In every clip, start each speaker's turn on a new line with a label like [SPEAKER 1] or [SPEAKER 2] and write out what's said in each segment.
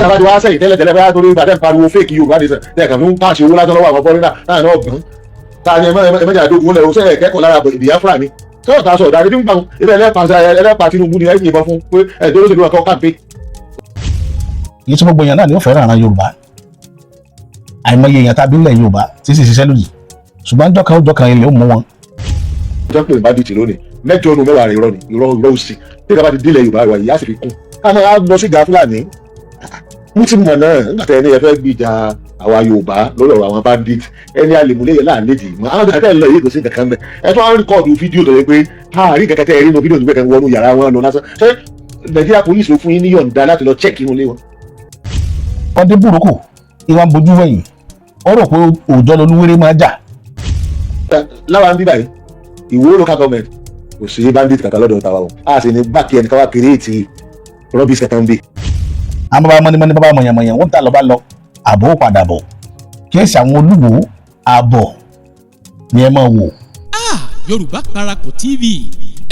[SPEAKER 1] Bá ti wá sẹ́yìn tẹ́lẹ̀ tẹ́lẹ̀, báyà torí ìgbà tẹ́ ń pariwo fake Yorùbá nation, tẹ́ kàn fi ń pàṣẹ owó lásán lọ́wọ́ àwọn foreigner náà náà gbọ́n ta ni. Ẹ mẹ́jà àdógún lẹ̀ ṣe kẹ́kọ̀ọ́ lára Biafra ni sọ́dọ̀ ta sọ̀dọ̀ àti nígbà ibẹ̀ ẹlẹ́pàá Tinubu ni ẹ yìnbọn fún pé ẹ̀ tó lóṣèlú ọkọ̀ kàǹpé.
[SPEAKER 2] Kì í ṣe gbogbo èèyàn náà ni ó fẹ́ràn ara Yorùbá. Àìmọye èèyàn tàbí ilẹ̀ Yorùbá tí sì ṣiṣẹ́ lòdì, ṣùgbọ́n jọ́kan ó jọ́kan ilẹ̀ ó mú wọn.
[SPEAKER 1] Ọjọ́ pé bandit lónìí, mẹ́jọ nu mẹ́wàá rẹ̀ irọ́ ni, irọ́, irọ́ òsì. Tí ìjọba ti délẹ̀ Yorùbá wa yìí, á sì fi kún ká máa lọ sí ìjà Fúlàní. Mo ti mọ̀ náà nígbà tẹ́ ẹni ẹ fẹ́ gbìjà àwa Yorùbá lórí ọ̀rọ̀ àwọn bandit, ẹni alèmúlẹ̀ yẹn láàlejì mọ́ àwọn àti ẹ̀ lọ yìí, kò sí nǹkan kan bẹ́ẹ̀. Ẹ tún wá ń record fídíò tó yẹ pé káàrí kẹ̀kẹ́ tẹ́ ẹ rí inú fídíò tó gbé kan wọnú yàrá wọn lọ lásán. Ṣé Nàìjíríà police ló fún yín ní yọ̀ǹda láti lọ check inú ilé wọn?
[SPEAKER 2] Wọ́n dé burúkú, ìwà ń bojú wẹ̀yìn, ó rò pé òòjọ́ lolúwéré máa jà.
[SPEAKER 1] Láwa ń bí báyìí, Ìwó local government, kò sí bandit kankan lọ́dọ̀ tàwa o. A sì ní báàkì ẹnìkan wá create rubbish kankan bí.
[SPEAKER 2] Àwọn bàbá mọ́nímọ́ní, bàbá mọ̀yànmọ̀yàn, wọ́n tà lọ́ bá lọ, àbọ̀ ó padà bọ̀. Kí èsì àwọn olúwo àbọ̀ ni ẹ máa wò.
[SPEAKER 3] Ah, Yorùbá Parapọ̀ TV,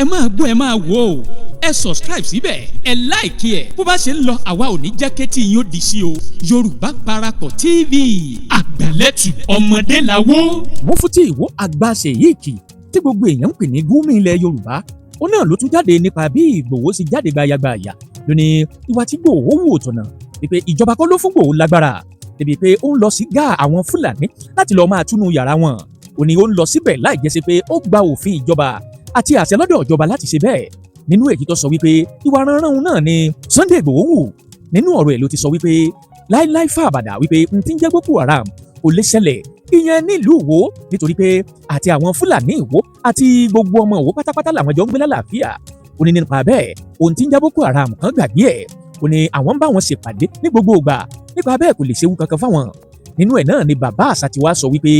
[SPEAKER 3] ẹ máa gbọ́, ẹ máa wò ó. Ẹ subscribe síbẹ̀, ẹ like ẹ̀. Bó bá ṣe ń lọ, àwa ò ní jẹ́ kétí yín ó di sí o. Yorùbá Parapọ̀ TV, àgbàlẹ́tù ọmọdé làwọ̀. Mufti Ìwó àgbà Ṣèyíkì tí gbogbo èèyàn ń pè ní Gúmi ilẹ̀ Yorùbá, ó náà ló tún jáde nípa bí Ìgbòho sì jáde gbayagbaya lónìí. Ìwà tí Ìgbòho wù ò tọ̀nà, wípé ìjọba kọ́ ló fún Ìgbòho lágbára débi pé ó ń lọ sí gáà àwọn Fúlàní láti lọ́ọ́ máa túnú yàrá wọn. Ó ní ó ń lọ síbẹ̀ láì jẹ́ sí pé ó gba òfin ìjọba àti àṣẹ lọ́dọ̀ ìjọba láti ṣe bẹ́ẹ̀. Nínú èyí tó sọ wípé ìwà ránran náà ni Sunday Igboho wù. Nínú ọ̀rọ̀ ẹ̀ ló ti sọ wípé láíláí fàbàdà, wípé n tí ń jẹ́ Boko Haram kò lè ṣẹlẹ̀ ìyẹn nílùú Ìwó, nítorí pé àti àwọn Fúlàní Ìwó àti gbogbo ọmọ Ìwó pátápátá làwọn jọ ń gbé lálàáfíà. Ó ní nípa bẹ́ẹ̀, ohun tí ń jẹ́ Boko Haram kan gbàgbé ẹ̀. Ó ní àwọn ń bá wọn ṣèpàdé ní gbogbo ìgbà, nípa bẹ́ẹ̀ kò lè ṣewu kankan fáwọn. Nínú ẹ̀ náà ni bàbá àṣà ti wá sọ wípé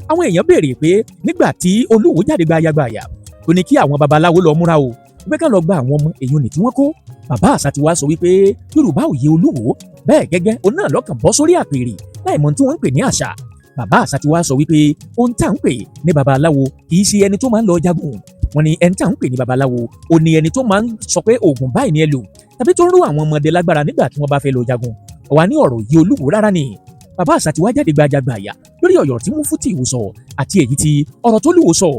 [SPEAKER 3] àwọn èèyàn béèrè pé nígbà tí Olúwo jáde gbayagbaya tó ní kí àwọn babaláwo lọ múra o, pé kán lọ gba àwọn ọmọ èèyàn ní tí wọ́n kó, bàbá àṣà ti wá sọ wípé Yorùbá ò yé Olúwo bẹ́ẹ̀ gẹ́gẹ́, òun náà lọ́kàn bọ́ sórí àpèrè láì mọ̀ tí wọ́n ń pè ní àṣà. Bàbá àṣà ti wá sọ wípé ohun tá à ń pè ní babaláwo kì í ṣe ẹni tó máa ń lọ jagun. Wọ́n ní ẹni tá à ń pè ní babaláwo, ó ní ẹni tó máa ń sọ pé oògùn báyìí ni ẹ lò, tàbí tó ń rú àwọn ọmọdé lágbára nígbà tí wọ́n bá fẹ́ lọ jagun. Ọ̀wá ní ọ̀rọ̀ yìí Olúwo rárá ni. Bàbá àṣà ti wá jáde gbajagbàyà lórí ọ̀yọ̀ tí Mufti Ìwó sọ àti èyí tí ọ̀rọ̀ tó lúwo sọ.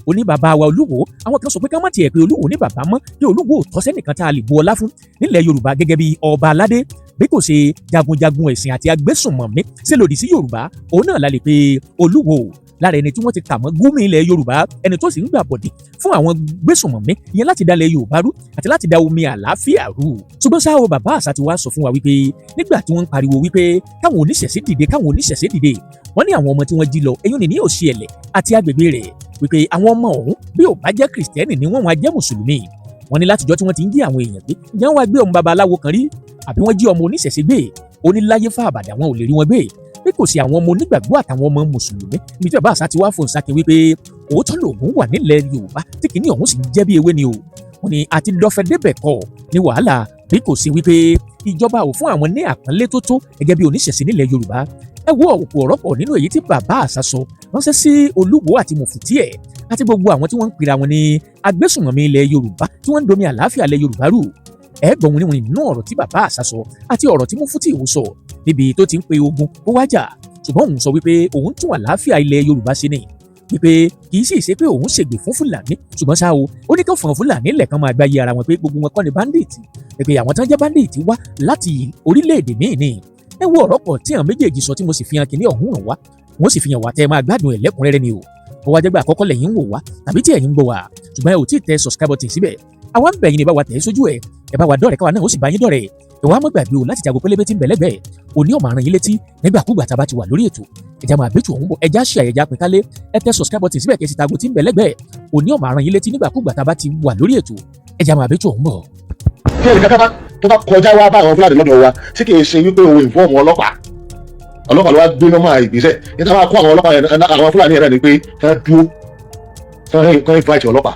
[SPEAKER 3] Ó ní bàbá wa Olúwo, àwọn kan sọ pé ká má tiẹ̀ pé Olúwo ní bàbá mọ́, kí Olúwo ò tọ́ sẹ́nìkan tá a lè bu ọlá fún nílẹ̀ Yorùbá gẹ́gẹ́ bí ọba aládé, bí kò ṣe jagunjagun ẹ̀sìn àti agbésùnmọ̀mí ṣe lòdì sí Yorùbá. Òun náà la lè pe Olúwo lára ẹni tí wọ́n ti kà mọ́ Gúmi ilẹ̀ Yorùbá, ẹni tó sì ń gbà bọ̀dì fún àwọn gbésùnmọ̀mí ìyẹn láti dalẹ̀ Yorùbá rú àti láti da omi àlàáfíà rú. Ṣùgbọ́n ṣá o, bàbá àṣà ti wá sọ fún wa wípé nígbà tí wọ́n ń pariwo wípé káwọn oníṣẹ̀ṣe dìde, káwọn oníṣẹ̀ṣe dìde, wọ́n ní àwọn ọmọ tí wọ́n jí lọ eyín ní òsì ẹ̀lẹ̀ àti agbègbè rẹ̀, wípé àwọn ọmọ ọ̀hún, bí ò bá jẹ́ Kìrìsìtẹ́nì ni wọ́n, wọn á jẹ́ Mùsùlùmí. Wọ́n ní látijọ́ tí wọ́n ti ń jí àwọn èèyàn gbé, ǹjẹ́ wọ́n wá gbé ọmọ babaláwo kan rí, àbí wọ́n jí ọmọ oníṣẹ̀ṣe gbé? Oníláyé fún àbàdà, wọn ò lè rí wọn gbé bí kò sí àwọn ọmọ onígbàgbọ́ àtàwọn ọmọ Mùsùlùmí. Níbi tí bàbá àṣà ti wá fòun sákin wípé òótọ́ lògùn wà nílẹ̀ Yorùbá tí kìíní ọ̀hún sì ń jẹ́ bí ewé ni o. Wọ́n ní àti dọ́fẹ́ débẹ̀ kọ́ ní wàhálà, bí kò sí wípé ìjọba ò fún àwọn ní àpọ́nlé tó tó gẹ́gẹ́ bí oníṣẹ̀ṣe nílẹ̀ Yorùbá. Ẹ wo òkú ọ̀rọ̀ pọ̀ nínú èyí tí bàbá àṣà sọ ránṣẹ́ sí Olúwo àti mùfùtí ẹ̀ àti gbogbo àwọn tí wọ́n ń pera wọn ní agbésùnmọ̀mí ilẹ̀ Yorùbá tí wọ́n ń domi àlàáfíà ilẹ̀ Yorùbá rú. Ẹ gbọ́n wọn nínú ọ̀rọ̀ tí bàbá àṣà sọ àti ọ̀rọ̀ tí Mufti Ìwó sọ níbi tó ti ń pe ogun kó wá jà, ṣùgbọ́n òun sọ wípé òun tún àlàáfíà ilẹ̀ Yorùbá ṣe ni, wípé kì í sì ṣe pé òun ṣègbè fún Fúlàní. Ṣùgbọ́n ṣá o, ó ní kí fọ̀n Fúlàní lẹ̀kan máa gbáyé ara wọn, pé gbogbo wọn kọ́ ni bandit, pé àwọn tán jẹ́ bandit wá láti orílẹ̀-èdè míì ni. Ẹ wo ọ̀rọ̀ pọ̀ tí àwọn méjèèjì sọ tí mo sì fi hàn kíní ọ̀hún hàn wá, wọ́n sì fi hàn wá tẹ́ ẹ máa gbádùn ẹ̀ lẹ́kùnrẹ́rẹ́ ni o. Ó wá jẹ́gbà àkọ́kọ́ lẹ́yìn ń wò wá tàbí tí ẹ̀yin ń gbọ́ wá, ṣùgbọ́n ẹ ò tí ì tẹ subscribe button síbẹ̀, àwa ń bẹ̀ yín ní bá wa tẹ̀ ẹ́ sójú ẹ̀. Ẹ bá wa dọ́rẹ̀, káwa náà ó sì bá yín dọ́rẹ̀. Ẹ wá má gbàgbé o láti jago pélébé tí ń bẹ̀ lẹ́gbẹ̀ẹ́ òní ọ̀mọ̀ àrùn yín létí nígbàkúgbà tá a bá ti wà lórí ètò. Ẹja máa bẹ́tù ọ̀hún bọ̀, ẹja ṣe àyẹ̀já pín kálé. Ẹ tẹ subscribe button síbẹ̀, kẹ́sì tago tí ń bẹ̀ lẹ́gbẹ̀ẹ́ òní ọ̀mọ̀ àrùn yín létí nígbàkúgbà tá a bá ti wà lórí ètò. Ẹja máa bẹ́tù ọ̀hún bọ̀.
[SPEAKER 1] Kí ẹnì kankan tó bá kọjá wá bá àwọn Fúlàní lọ́dọ̀ wa tí kì í ṣe wípé òun inform ọlọ́pàá, ọlọ́pàá ló wá gbé nọ́mà ìgbésẹ̀ níta máa kó àwọn ọlọ́pàá yẹn, àwọn Fúlàní yẹn náà ni pé kí wọ́n dúró, kí wọ́n invite ọlọ́pàá,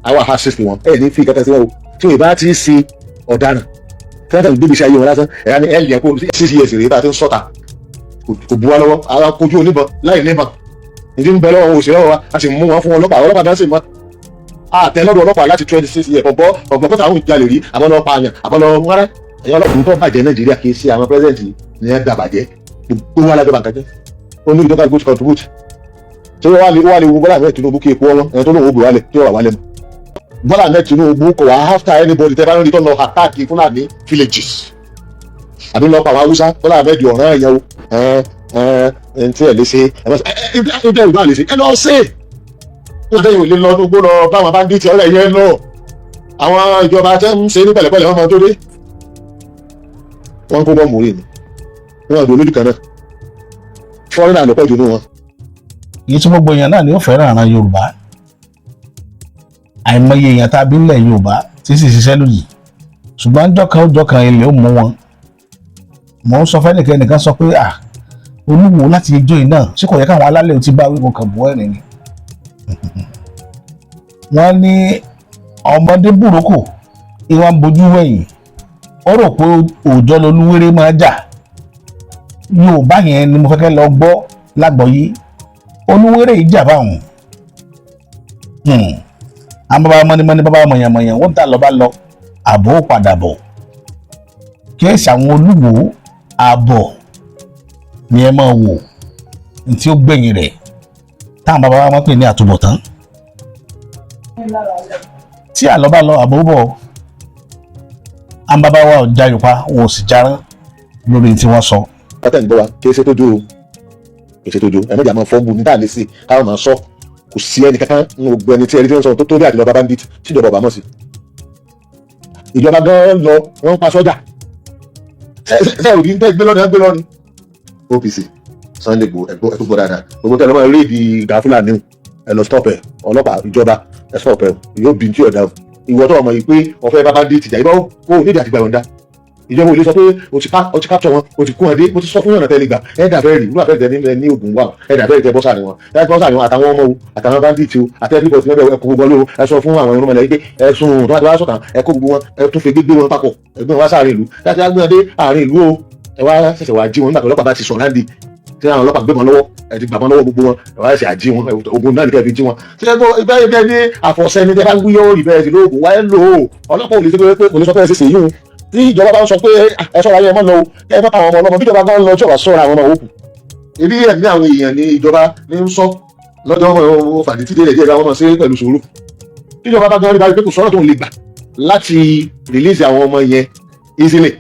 [SPEAKER 1] àwọn assist wọn. Ẹ̀ ní fi kankan sí wọn o tí wọ́n bá ti ṣe ọ̀daràn tí wọ́n kàn gbé iṣẹ́ ayé wọn lásán. Ẹ̀yà ni ẹ̀ lè kó 6 years rèé tá a ti ń sọ́ta, kò bu wa lọ́wọ́. Àwọn kojú oníbọn láì níbọn ìdí ń bẹ lọ́wọ́ wọn, òṣèré wa, a sì mú wọn fún ọlọ́pàá, ọlọ́pàá náà sì mọ́ àtẹ lọ́dọ̀ ọlọ́pàá láti 26 years. Ọ̀gbọ́ ọ̀gbọ́n pẹ́ta àwọn ìjalè rí, àbọ̀lọ́ pààyàn, àbọ̀lọ́ rárá. Ẹ̀yin ọlọ́kùnrin tó bàjẹ́ Nàìjíríà, kì í ṣe àwọn president ní ẹ̀ dà bàjẹ́. Gbogbo wa lájọba nǹkan jẹ́. Ó ní ìjọba good contribute. Ṣé wọ́n wá lè wu Bọ́lá Ahmed Tinubu kí epo wọn ẹni tó lóun ó gbé wálẹ̀ tí ó wà wálẹ̀ mọ́? Bọ́lá Ahmed Tinubu kò wá after anybody. Tẹ́ bá ń rí tó lọ attack Fúlàní villages àbí lọ pa àwọn Haúsá, Bọ́lá Ahmed ọ̀ràn ẹ̀yẹ o. Ẹ ẹ ẹ tí ẹ lè ṣe, ẹ ẹ ẹ ẹ ìgbà lè ṣe, ẹ lọ ṣe. Ó dẹ́yìn ò lè lọ gbogbo lọ báwọn bandit ọ̀rẹ́ yẹn lọ. Àwọn ìjọba tẹ́ ń ṣe ní pẹ̀lẹ́pẹ̀lẹ́, wọn máa tó dé, wọ́n kó bọ́ọ̀mù rí ni wọ́n àdó lójú kan náà. Foreigner ló pọ̀ jù nínú wọn.
[SPEAKER 2] Kì í ṣe gbogbo èèyàn náà ni ó fẹ́ràn àràn Yorùbá. Àìmọye èèyàn tá a bí nílẹ̀ Yorùbá tí sì ṣiṣẹ́ lòdì, ṣùgbọ́n jọ́kan ó jọ́kan ilẹ̀ ó mú wọn. Mò ń sọ fẹ́nìkan, ẹnìkan sọ pé, "À, Olúwo, láti ijó yìí náà, ṣé kò yẹ káwọn alálẹ̀ ti bá wíwọ́n kàn bọ́ ẹ̀rìn ni?" Wọ́n ní ọmọdé burúkú ìwọ̀n bojú wẹ̀yìn, ó rò pé òòjọ́ lolúwéré máa jà. Yorùbá yẹn ni mo fẹ́ kẹ́ lọ gbọ́ lágbọ̀ọ́yé. Olúwéré yìí jà báwọn. Àwọn bàbá mọ́nímọ́ní, bàbá mọ̀yànmọ̀yàn, wọ́n dà lọ́ bá lọ, àbọ̀ ó padà bọ̀. Kéèsì àwọn Olúwo, àbọ̀ ni ẹ máa wò ní tí ó gbẹ̀yìn rẹ̀, táwọn bàbá wa máa ń pè ní àtúbọ̀tán. Tí àlọ́ bá lọ, àbọ̀ bọ̀. Àwọn bàbá wa ò jayò pa, wọn ò sì jarán lórí tí wọ́n sọ.
[SPEAKER 1] Pátá ń gbọ́ wa, kì í ṣe tó jó o, kì í ṣe tó jó. Ẹ mọ̀jà máa fọ́nbù ní táà lè ṣe káwọn máa sọ. Kò sí ẹnì kankan ní gbogbo ẹni tí ẹni tí wọ́n sọ tó tó bí àti lọ bá bandit tíjọba ọba mọ̀ sí. Ìjọba gan lọ, wọ́n pa sọ́jà. Ṣe ò ní tẹ́ gbé lọ́ni, gbé lọ́ni. OPC, Sunday Igboho, ẹ̀gbọ́n ẹ̀ tó gbọ́ dáadáa. Gbogbo tẹ́lẹ̀ máa rí ìdí ìgbà Fúlàní, ẹ lọ stop ẹ. Ọlọ́pàá, ìjọba, ẹ stop ẹ. Yóò bí tí ọ̀dà ìwọ tó ọmọ yìí pé ọ̀fẹ́ bá bandit jà, ìbá ó nídìí àti gbà yọ̀ǹda. Ìjọba ò lè sọ pé o ti capture wọn, o ti kún wọn dé. Mo ti sọ fún yànnà tẹ́lẹ̀ gbà ẹ dàbẹ́ rí wúlò àfẹ́ tẹ ní Ògùn wà, ẹ dàbẹ́ rí tẹ bọ́sà ni wọn, ẹ bọ́sà ni wọn, àtàwọn ọmọ o, àtàwọn bandit o, àti everybody tí wọ́n bẹ̀, ẹ kó gbogbo lóru. Ẹ sọ fún àwọn irúnmọlẹ̀ yìí pé ẹ sùn tó bá ti wá sọ̀tàn, ẹ kó gbogbo wọn, ẹ tún fi gbégbé wọn papọ̀, ẹ gbé wọn wá sáàrin ìlú láti wá gbé wọn dé àárín ìlú o. Ẹ wá ṣẹ̀ṣẹ̀ wá jí wọn nígbà tí ọlọ́pàá bá ti sọ̀ láǹdì, tí àwọn ọlọ́pàá gbé wọn lọ́wọ́, ẹ ti gbà wọn lọ́wọ́ gbogbo wọn, ẹ wá ṣẹ̀ṣẹ̀ àjí wọn. Ogun náà ní kẹ́ fi jí wọn. Ṣé ẹ gbọ́ ibẹ̀ ibẹ̀ ní àfọ̀ṣẹ ní tẹ́ bá ń wí yóò rí bẹ́ẹ̀ sí lóògùn wáyé lò ó. Ọlọ́pàá ò lè sọ pé, kò lè sọ pé ẹ ṣe ṣèyí o. Tí ìjọba bá ń sọ pé ẹ ṣọ́ra yẹn, mọ́ lọ o, ẹ bá àwọn ọmọ ọlọ́mọ. Bí ìjọba bá ń lọ, tí ọba ṣọ́ra àwọn ọmọ òkú ibi ẹ̀mí àwọn èèyàn ní ìjọba ní ń sọ lọ́jọ́ wọn fàdí tí díẹ̀ díẹ̀ bá wọn mọ̀ sí pẹ̀lú sùúrù. Tí ìjọba bá gan rí báyìí pé kò sọ́nà tó ń lè gbà láti release àwọn ọmọ yẹn easily,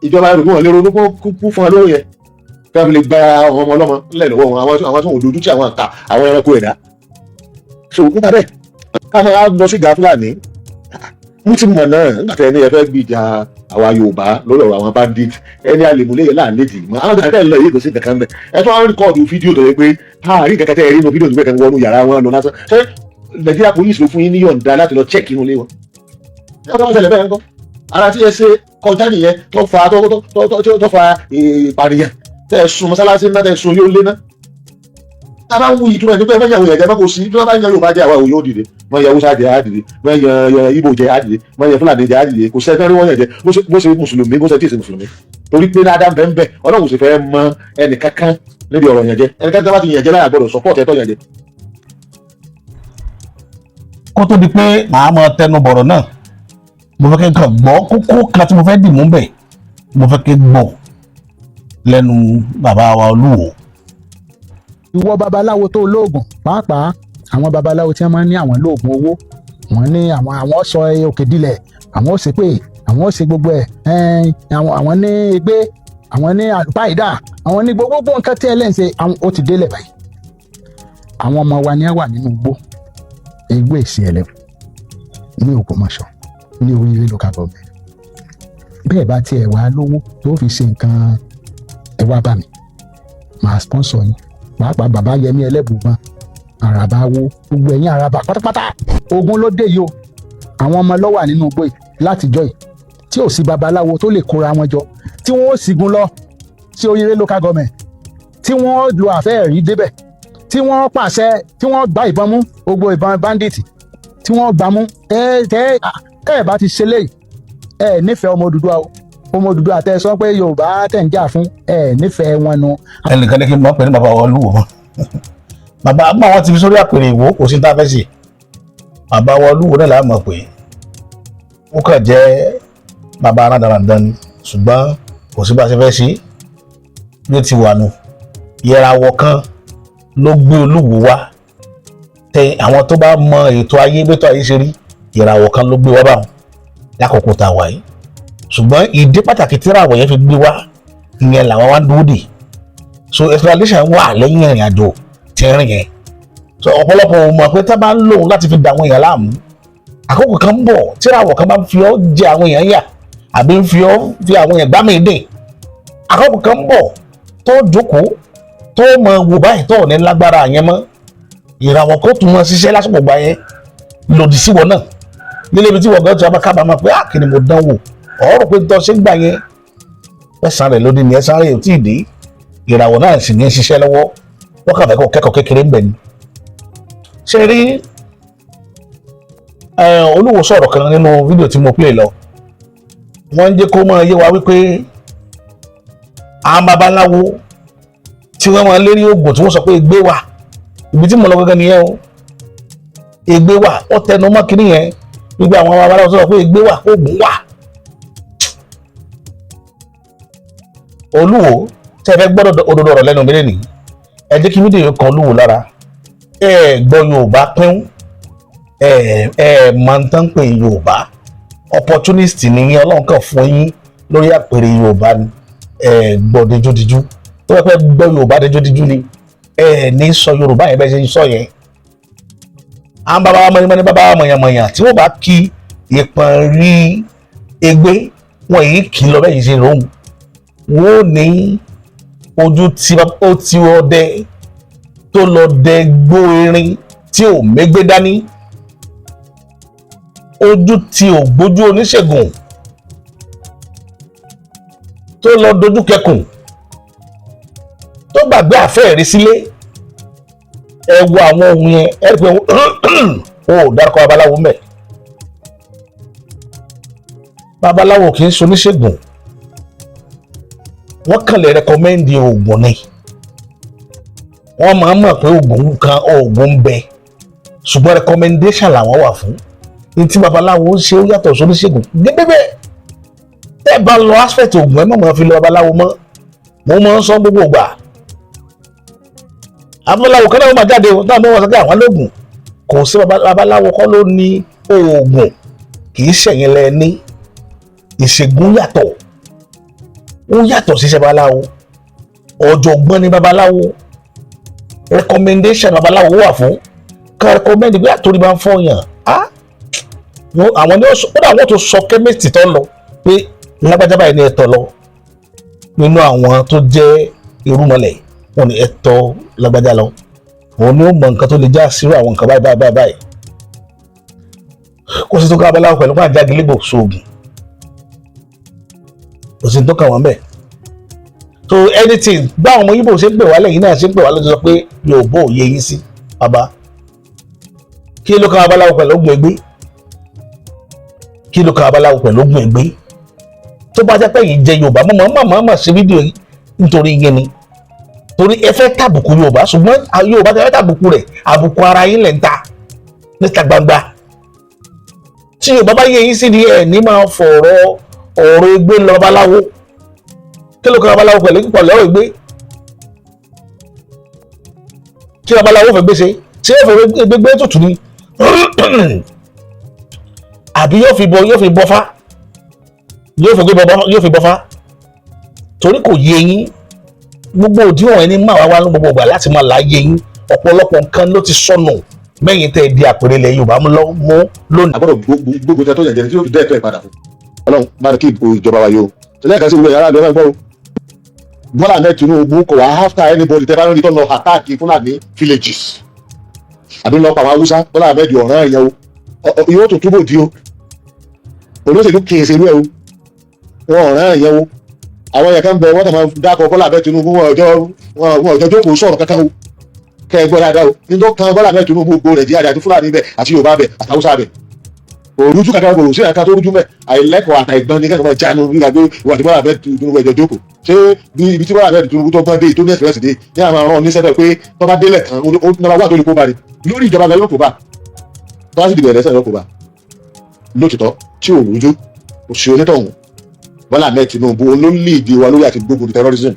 [SPEAKER 1] ìjọba ẹrù wọn lè ronú kú fún wọn lówó yẹn kí wọ́n fi lè gba àwọn ọmọ ọlọ́mọ ńlẹ̀ lọ́wọ́ wọn, àwọn tó ń dojú tí àwọn àǹkà, àwọn ẹranko ẹ̀dá. So nípa bẹ́ẹ̀, ká máa lọ sí ìgbà Fúlàní, mo ti mọ̀ náà nígbà tí ẹni ẹ fẹ́ gbìjà àwa Yorùbá lórí ọ̀rọ̀ àwọn bandit, ẹni àlèmúlẹ̀ yẹn láàlejì mọ́ àwọn àgbà tẹ̀ lọ yìí, kò sí kankan bẹ́ẹ̀. Ẹ tún wá record fídíò tó yẹ pé àárín kankan tẹ́ ẹ rí inú fídíò tó gbẹ kan wọnú yàrá wọn lọ lásán. Ṣé Nàìjíríà police ló fún yín ní yọ̀ǹda láti lọ check inú ilé wọn? Ṣé ọ̀dọ́ wọn ṣẹlẹ̀ bẹ́ẹ̀ ńkọ́? Ara tí ẹ ṣe kọjá nìyẹn tó fa ìpànìyàn, tẹ́ ẹ sun mọ́sálásí ńlá, tẹ́ ẹ sun yóò lé náà. Tá a bá ń wú ìtura nípa ẹgbẹ́ ìyàwó yẹn jẹ́ kó sí tí wọ́n bá ń yan Yorùbá jẹ́, àwa òye ó dìde. Wọ́n yan Haúsá jẹ́, á dìde. Wọ́n yan Ìgbò jẹ́, á dìde. Wọ́n yan Fúlàní jẹ́, á dìde. Kò sẹ́fẹ́ rí wọ́n yàn jẹ́, bó ṣe mùsùlùmí, bó ṣe tí ì ṣe mùsùlùmí, torí pé dáadáa bẹ́ẹ̀ bẹ́ẹ̀. Ọlọ́run sì fẹ́ mọ ẹnì kankan níbi ọ̀rọ̀ yẹn jẹ́. Ẹnì kankan bá ti yàn jẹ́ láyà gbọ́dọ̀ support ẹ̀tọ́ yàn jẹ́.
[SPEAKER 2] Kó tó di pé màá máa tẹnu bọ̀rọ̀ náà, mo fẹ́ kí n kàn gbọ́ kókó kan tí mo fẹ́ dì mú bẹ̀. Mo fẹ́ kí n gbọ́ lẹ́nu bàbá wa Olúwo.
[SPEAKER 4] Ìwọ babaláwo tó lóògùn, pàápàá àwọn babaláwo tí wọ́n máa ń ní àwọn lóògùn owó, wọ́n ní àwọn sọ òkè dilẹ̀, àwọn ó ṣépè, àwọn ó ṣe gbogbo ẹ̀, àwọn ní egbé, àwọn ní àlùpàìdà, àwọn ní gbogbo nǹkan tí ẹ lẹ́ ń ṣe, àwọn ó ti délẹ̀ báyìí. Àwọn ọmọ wa ni ẹ wà nínú igbó egbò èsì ẹlẹ́wọ̀n ní Ògbómọ̀ṣọ́ ní Oríire Local Government. Bẹ́ẹ̀ bá tiẹ̀ wá lówó tó fi ṣe nǹkan, ẹ wá bá mi, màá sponsor yín. Pàápàá bàbá Yẹmí Ẹlẹ́bùúbọn, àràbà wo, gbogbo ẹ̀yin àràbà pátápátá, ogun ló dé yìí o. Àwọn ọmọ ló wà nínú igbó yìí látijọ́ yìí tí ò sí babaláwo tó lè kóra wọn jọ, tí wọ́n ó sígun lọ sí Oríire Local Government, tí wọ́n lo àfẹ́ẹ̀rí débẹ̀, tí wọ́n pàṣẹ, tí wọ́n gba ìbọn mú, gbogbo ìbọn bandit tí wọ́n gbà mú. Ẹ tẹ ẹ bá ti ṣe léyìí, ẹ nífẹ̀ẹ́ ọmọ Odùduwà o. Ọmọ Odùduwà tẹ sọ pé Yorùbá tẹ̀ ń jà fún, ẹ nífẹ̀ẹ́ wọn nu.
[SPEAKER 2] Ẹnìkan ní kí n mọ̀ pé ní bàbá wa Olúwo mọ́. Bàbá àgbà wọn ti fi sórí àpèrè Ìwó, kò sí ní tá a fẹ́ sí. Bàbá wa Olúwo náà là á mọ̀ pé ó kàn jẹ́ bàbá aládàáda ni. Ṣùgbọ́n kò sí bá a ṣe fẹ́ ṣe bí ó ti wà nù. Ìràwọ̀ kan ló gbé Olúwo wá. Tẹ àwọn tó bá mọ ètò ayé, bẹ́tò ayé ṣe rí, ìràwọ̀ kan ló gbé wá báwọn lákòókò tá a wà yìí. Ṣùgbọ́n ìdí pàtàkì tí ìràwọ̀ yẹn fi gbé wá, ìyẹn làwọn wá ń dúró dè. So explanation wà lẹ́yìn ìrìn àjò tí ń rìn yẹn. So ọ̀pọ̀lọpọ̀ ò mọ̀ pé tá a bá ń lòun láti fi da àwọn èèyàn láàmú, àkókò kan ń bọ̀ tí ìràwọ̀ kan bá ń fi ọ́ jẹ àwọn èèyàn yà, àbí ń fi ọ́ fi àwọn èèyàn gbá mi dè. Àkókò kan ń bọ̀ tó jókòó, tó mọ wò báyìí, tó ò ní lágbára yẹn mọ́. Ìràwọ̀ kó tún mọ ṣiṣẹ́ lásìkò gbà yẹn lòdì sí wọn náà nílé ibi tí wọ́n gan tó a kábàámọ̀ pé, "Ah, kí ni mo dán wò?" Ọ̀rọ̀ pé tó ṣe ń gbà yẹn, ẹ̀sán rẹ̀ lóde ní ẹ̀sán rẹ̀ ò tí ì dé. Ìràwọ̀ náà sì ní ṣiṣẹ́ lọ́wọ́, wọ́n kàn fẹ́ kó kẹ́kọ̀ọ́ kékeré ń bẹ̀ ni. Ṣe rí, Olúwo sọ̀rọ̀ kan nínú fídíò tí mo play lọ. Wọ́n ń jẹ́ kó máa yé wa wípé àwọn babaláwo tí wọ́n máa lérí oògùn, tí wọ́n sọ pé ègbé wà, ibi tí mo lọ gẹ́gẹ́ nìyẹn o. Ègbé wà, ó tẹnu mọ́ kínní yẹn wípé àwọn babaláwo sọ pé ègbé wà, oògùn wà. Olúwo, tí ẹ fẹ́ gbọ́dọ̀ òdodo ọ̀rọ̀ lẹ́nu mi lẹ́nìí, ẹ jẹ́ kí fídíò yìí kan Olúwo lára. Ẹ gbọ́ Yorùbá pín, ẹ máa ń tán pé Yorùbá opportunist ni yín. Ọlọ́run kàn fún yín lórí àpèrè Yorùbá ni. Ẹ gbọ́ dejúdíjú tó bá pẹ́ gbọ́ Yorùbá dejúdíjú ni, ẹ ní sọ Yorùbá yẹn bẹ́ẹ̀ ṣe ń sọ yẹn. Àwọn bàbá wa mọ̀nìmọ̀nì, bàbá wa mọ̀yànmọ̀yàn, tí wọ́n bá kí ìpọ̀n rí egbé wọn yìí, kì í lọ bẹ́ẹ̀ yìí ṣe lóhùn. Wọ́n ní ojú tí ó ti ọdẹ tó lọ dẹ gbó erin tí ò mégbé dání, ojú tí ò gbójú oníṣègùn tó lọ dojú kẹkùn, tó gbàgbé àfẹ́ẹ̀rí sílé. Ẹ wo àwọn ohun yẹn, ẹ rí i pé wọn ò dárúkọ babaláwo mẹ́. Babaláwo kì í ṣe oníṣègùn, wọ́n kàn lè recommend oògùn ni. Wọ́n máa ń mọ̀ pé oògùn kan, oògùn ń bẹ, ṣùgbọ́n recommendation làwọn wà fún. Ní tí babaláwo ń ṣe, ó yàtọ̀ sóníṣègùn gẹ́gẹ́. Tẹ́ ẹ bá lọ aspect oògùn, ẹ má máa fi lọ babaláwo mọ́. Mo máa ń sọ gbogbo ìgbà, babaláwo kan náà wọ́n máa jáde náà, mọ́ wọn sọ pé àwọn lóògùn kò sí. Babaláwo kọ́ ló ní oògùn, kì í ṣẹ̀yìn lẹ ní ìṣègùn. Yàtọ̀, ó yàtọ̀ sí iṣẹ́ babaláwo. Ọ̀jọ̀gbọ́n ni babaláwo. Recommendation babaláwo wà fún ká recommend bí àtòrí bá ń fọyàn á. Àwọn ní ó dà, wọ́n tó sọ chemist tó ń lọ pé lágbájá báyìí ní ẹ̀tọ́ lọ nínú àwọn tó jẹ́ irúnmọlẹ̀, wọn ní ẹ̀tọ́ lágbájá lọ, òun ni ó mọ nǹkan tó lè já sírò àwọn nǹkan báyìí báyìí báyìí báyìí. Kò sí tó ká babaláwo pẹ̀lú pàǹjá gílégbò sóògùn, kò sí tó kàn wọ́n bẹ́ẹ̀. So anything báwọn ọmọ Yíbò ṣe ń pè wá lẹ́yìn náà ṣe ń pè wá lọ́jọ́ sọ pé Yorùbá ò yé yín sí. Bàbá, kí ló kan babaláwo pẹ̀lú ogun ẹgbẹ́? Kí ló kan babaláwo pẹ̀lú ogun ẹgbẹ́? Tó bá jẹ́ pé yìí jẹ́ Yorùbá, mọ̀ mọ̀ mọ̀ mọ̀ ṣe fídíò yìí nítorí yín ni, torí ẹ fẹ́ tàbùkù Yorùbá. Ṣùgbọ́n Yorùbá tẹ fẹ́ tàbùkù rẹ̀, àbùkù ara yín lẹ̀ ń ta níta gbangba. Tí Yorùbá bá yé yín sí ni, ẹ̀ ní máa fọ̀rọ̀ ọ̀rọ̀ ẹgbẹ́ lọ babaláwo. Kí ló kan babaláwo pẹ̀lú pẹ̀lú ọ̀rọ̀ ẹgbẹ́? Kí babaláwo fẹ́ gbé ṣe? Ṣé yóò fẹ́ gbé tutù ni, àbí yóò fi bọ́fá, yóò fi gbé bọ́, yóò fi bọ́fá? Torí kò yé yín. Gbogbo òdiwọ̀n ẹni máa wá wá ní gbogbo ìgbà láti máa láyé yín. Ọ̀pọ̀lọpọ̀ nǹkan ló ti sọnù mẹ́yìn tẹ́ ẹ di àpèrè ilẹ̀ Yorùbá mú lónìí.
[SPEAKER 1] A gbọ́dọ̀ gbógun tẹ tó yẹn jẹ tí yóò fi dẹ́ ẹ̀tọ́ ẹ̀ padà fún. Ọlọ́run bá ní kí ìbò ìjọba wa yìí o tẹ́lẹ̀ kan sí ìwé yàrá àlọ́ gbọ́ o. Bọ́lá Ahmed Tinubu kò wá after anybody. Tẹ́ bá lórí tó lọ attack Fúlàní villages àbí lọ pa àwọn Haúsá, Bọ́lá Ahmed ọ̀ràn ẹ̀yẹ o. Yóò tó túbọ̀ di o. Olóṣèlú kì í ṣerú ẹ o, wọn ọ̀ràn ẹ̀yẹ o. Àwọn yẹn kan bẹ, wọ́n tẹ̀ máa dákọ̀ Bọ́lá Ahmed Tinubu, wọn ọjọ́ jókòó sọ̀rọ̀ kankan o. Kẹ́ ẹ gbọ́ dáadáa o, nítorí kan Bọ́lá Ahmed Tinubu, gbogbo Nàìjíríà àti Fúlàní bẹ̀ àti Yorùbá bẹ̀ àti Haúsá bẹ̀, òrújú kankan kò sí ẹ̀ka tó rújú mẹ́. Àìlẹ́kọ̀ọ́ àtàìgbọ́n ní kẹ́kọ̀ọ́ jánu nígbà pé ìwà tí Bọ́lá Ahmed Tinubu ẹ̀jọ̀ jókòó. Ṣé bí ibi tí Bọ́lá Ahmed Tinubu tó gbọ́n dé, tó ní ẹ̀sìrẹ́sì dé ní àwọn ọ̀rọ̀ ní sẹ́fẹ̀ pé tó bá délẹ̀ tán, ó number wà tó lè kó bá ní lórí ìjọba gan yóò kó bá, tó bá sì dìbò ẹ̀lẹ́sẹ̀ yóò kó bá lótìtọ́ tí ò rújú kò sí onítọ̀hún. Bọ́lá Ahmed Tinubu ló lead wa lórí àti gbógun terrorism.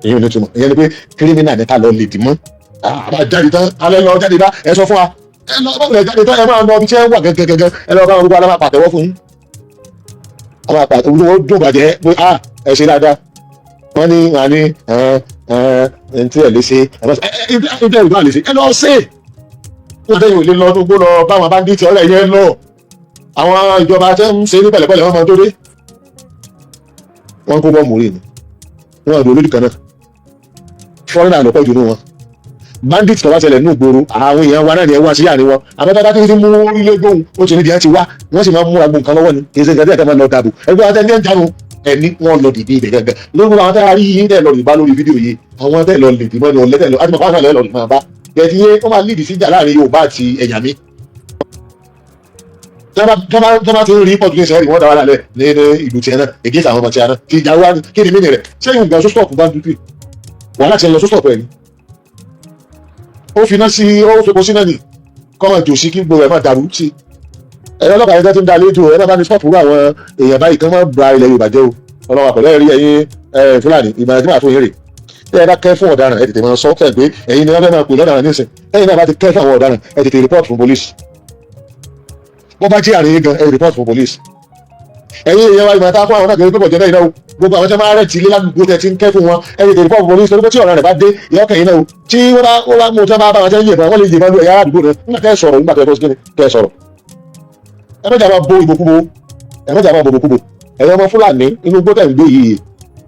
[SPEAKER 1] Èyí ò ní túmọ̀, ìyẹn ni pé criminal ní ká lọ lè dì mọ́. Àbá jáde tán, alẹ́ lọ jáde bá ẹ sọ fún wa, ẹ lọ bá wulẹ̀ jáde tán, ẹ máa lọ ibi tí ẹ wà gẹ́gẹ́gẹ́gẹ́, ẹ lọ bá wọn, gbogbo aláma pàtẹ́wọ́ fún yín, àwọn àpàtẹ́wọ́ wọn dùn bàjẹ́ pé ah, ẹ ṣe dáadáa. Wọ́n ní wọ́n ní ẹ ẹ ẹ tí ẹ lè ṣe, ẹ ẹ ẹ ẹ ẹ lè ṣe, ẹ lọ ṣe. Wọ́n tẹ́yìn ò lè lọ gbogbo lọ báwọn bandit ọ̀rẹ́ yẹn lọ. Àwọn ìjọba tẹ́ ń ṣe ní pẹ̀lẹ́pẹ̀lẹ́, wọ́n máa tó dé, wọ́n kó bọ́ọ̀mù rí ni wọ́n àdó olójú kan náà. Foreigner ló pọ̀ jù nínú wọn. Bandit tó bá ṣẹlẹ̀ nínú ìgboro, àwọn èèyàn wa náà ni ẹ wá sí àárín wọn. Àmọ́ tá ti mú orílẹ̀ gbóhùn, ó ti ní bí wọ́n ti wá, wọ́n sì máa ń múra gbóhùn kan lọ́wọ́ ni. Kì í ṣe nǹkan tí ẹ̀ka máa lọ dàbò ẹgbẹ́ wọn tẹ́ ní ẹ̀ ń jánu ẹni wọ́n lọ dìde ibẹ̀ gẹ́gẹ́ lórí àwọn tẹ́ a rí yìí tẹ́ lọ rìbá lórí fídíò yìí. Àwọn tẹ́ lọ lè dìbọn ni ọ̀lẹ́tẹ̀ lọ àti mọ̀ fáwọn lọ máa bá gẹ̀ẹ́tì yé, wọ́n máa lídìí síjà láàrin Yorùbá àti ẹ̀yà mi. Tọ́ bá ti ń rí pọ̀jù ní ìṣẹ́yìn, wọ́n dá wà lálẹ́ ní ìlú tiẹ̀ náà against àwọn ọmọ tiẹ̀ náà. Kì í jà wá, kí ni mí rẹ̀ ṣé ìgbà tó stop banditry wàhálà ti ń lọ tó stop ẹ̀ ni? Ó fi iná sí, ó fepo sí náà ni kọ́mọ jò sí kí gbogbo ẹ̀ máa dàrú sí. Ẹ̀rọ ọlọ́pàá yẹn tó ti ń da lẹ́jọ́, ẹ bá ní stop rú àwọn èèyàn báyìí kí wọ́n ba ilẹ̀ Yorùbá jẹ́ o. Ọlọ́wà pẹ̀lú ẹ̀rí ẹ̀yin Fúlàní. Ìmọ̀ràn tí màá fún yín rè: tẹ́ ẹ bá kẹ́ fún ọ̀daràn, ẹ tètè máa sọ fẹ́ pé ẹ̀yin ni wọ́n fẹ́ máa pè lọ́daràn nísìn. Ẹ̀yin náà bá ti kẹ́ fún àwọn ọ̀daràn, ẹ tètè report fún police. Bó bá jẹ́ àárín yín gan, ẹ report fún police. Ẹ̀yin èèyàn wa, ìmọ̀ràn tá a fún àwọn náà kiri pé kò jẹ́ bẹ́ẹ̀ náà o. Gbogbo àwọn tí wọ́n máa rẹ̀ tí ilé ládùúgbò tẹ̀ tí ń kẹ́ fún wọn, ẹ tètè report fún police, torí pé tí ọ̀ràn rẹ̀ bá dé ìyọ́kẹ̀ yín náà o. Tí wọ́n bá mú, tí wọ́n bá bá wọn tẹ́ ń yìnbọn, wọ́n lè yìnbọn lu ẹ̀yà àdúgbò rẹ̀ nígbà tẹ́ sọ̀rọ̀, nígbà tẹ́ tẹ́ sọ̀rọ̀. Ẹ mẹ́jà máa bo ìbòkúbo, ẹ mẹ́jà máa bo ìbòkúbo. Ẹ̀yin ọmọ Fúlàní inú gbó tẹ̀ ń gbé yìí,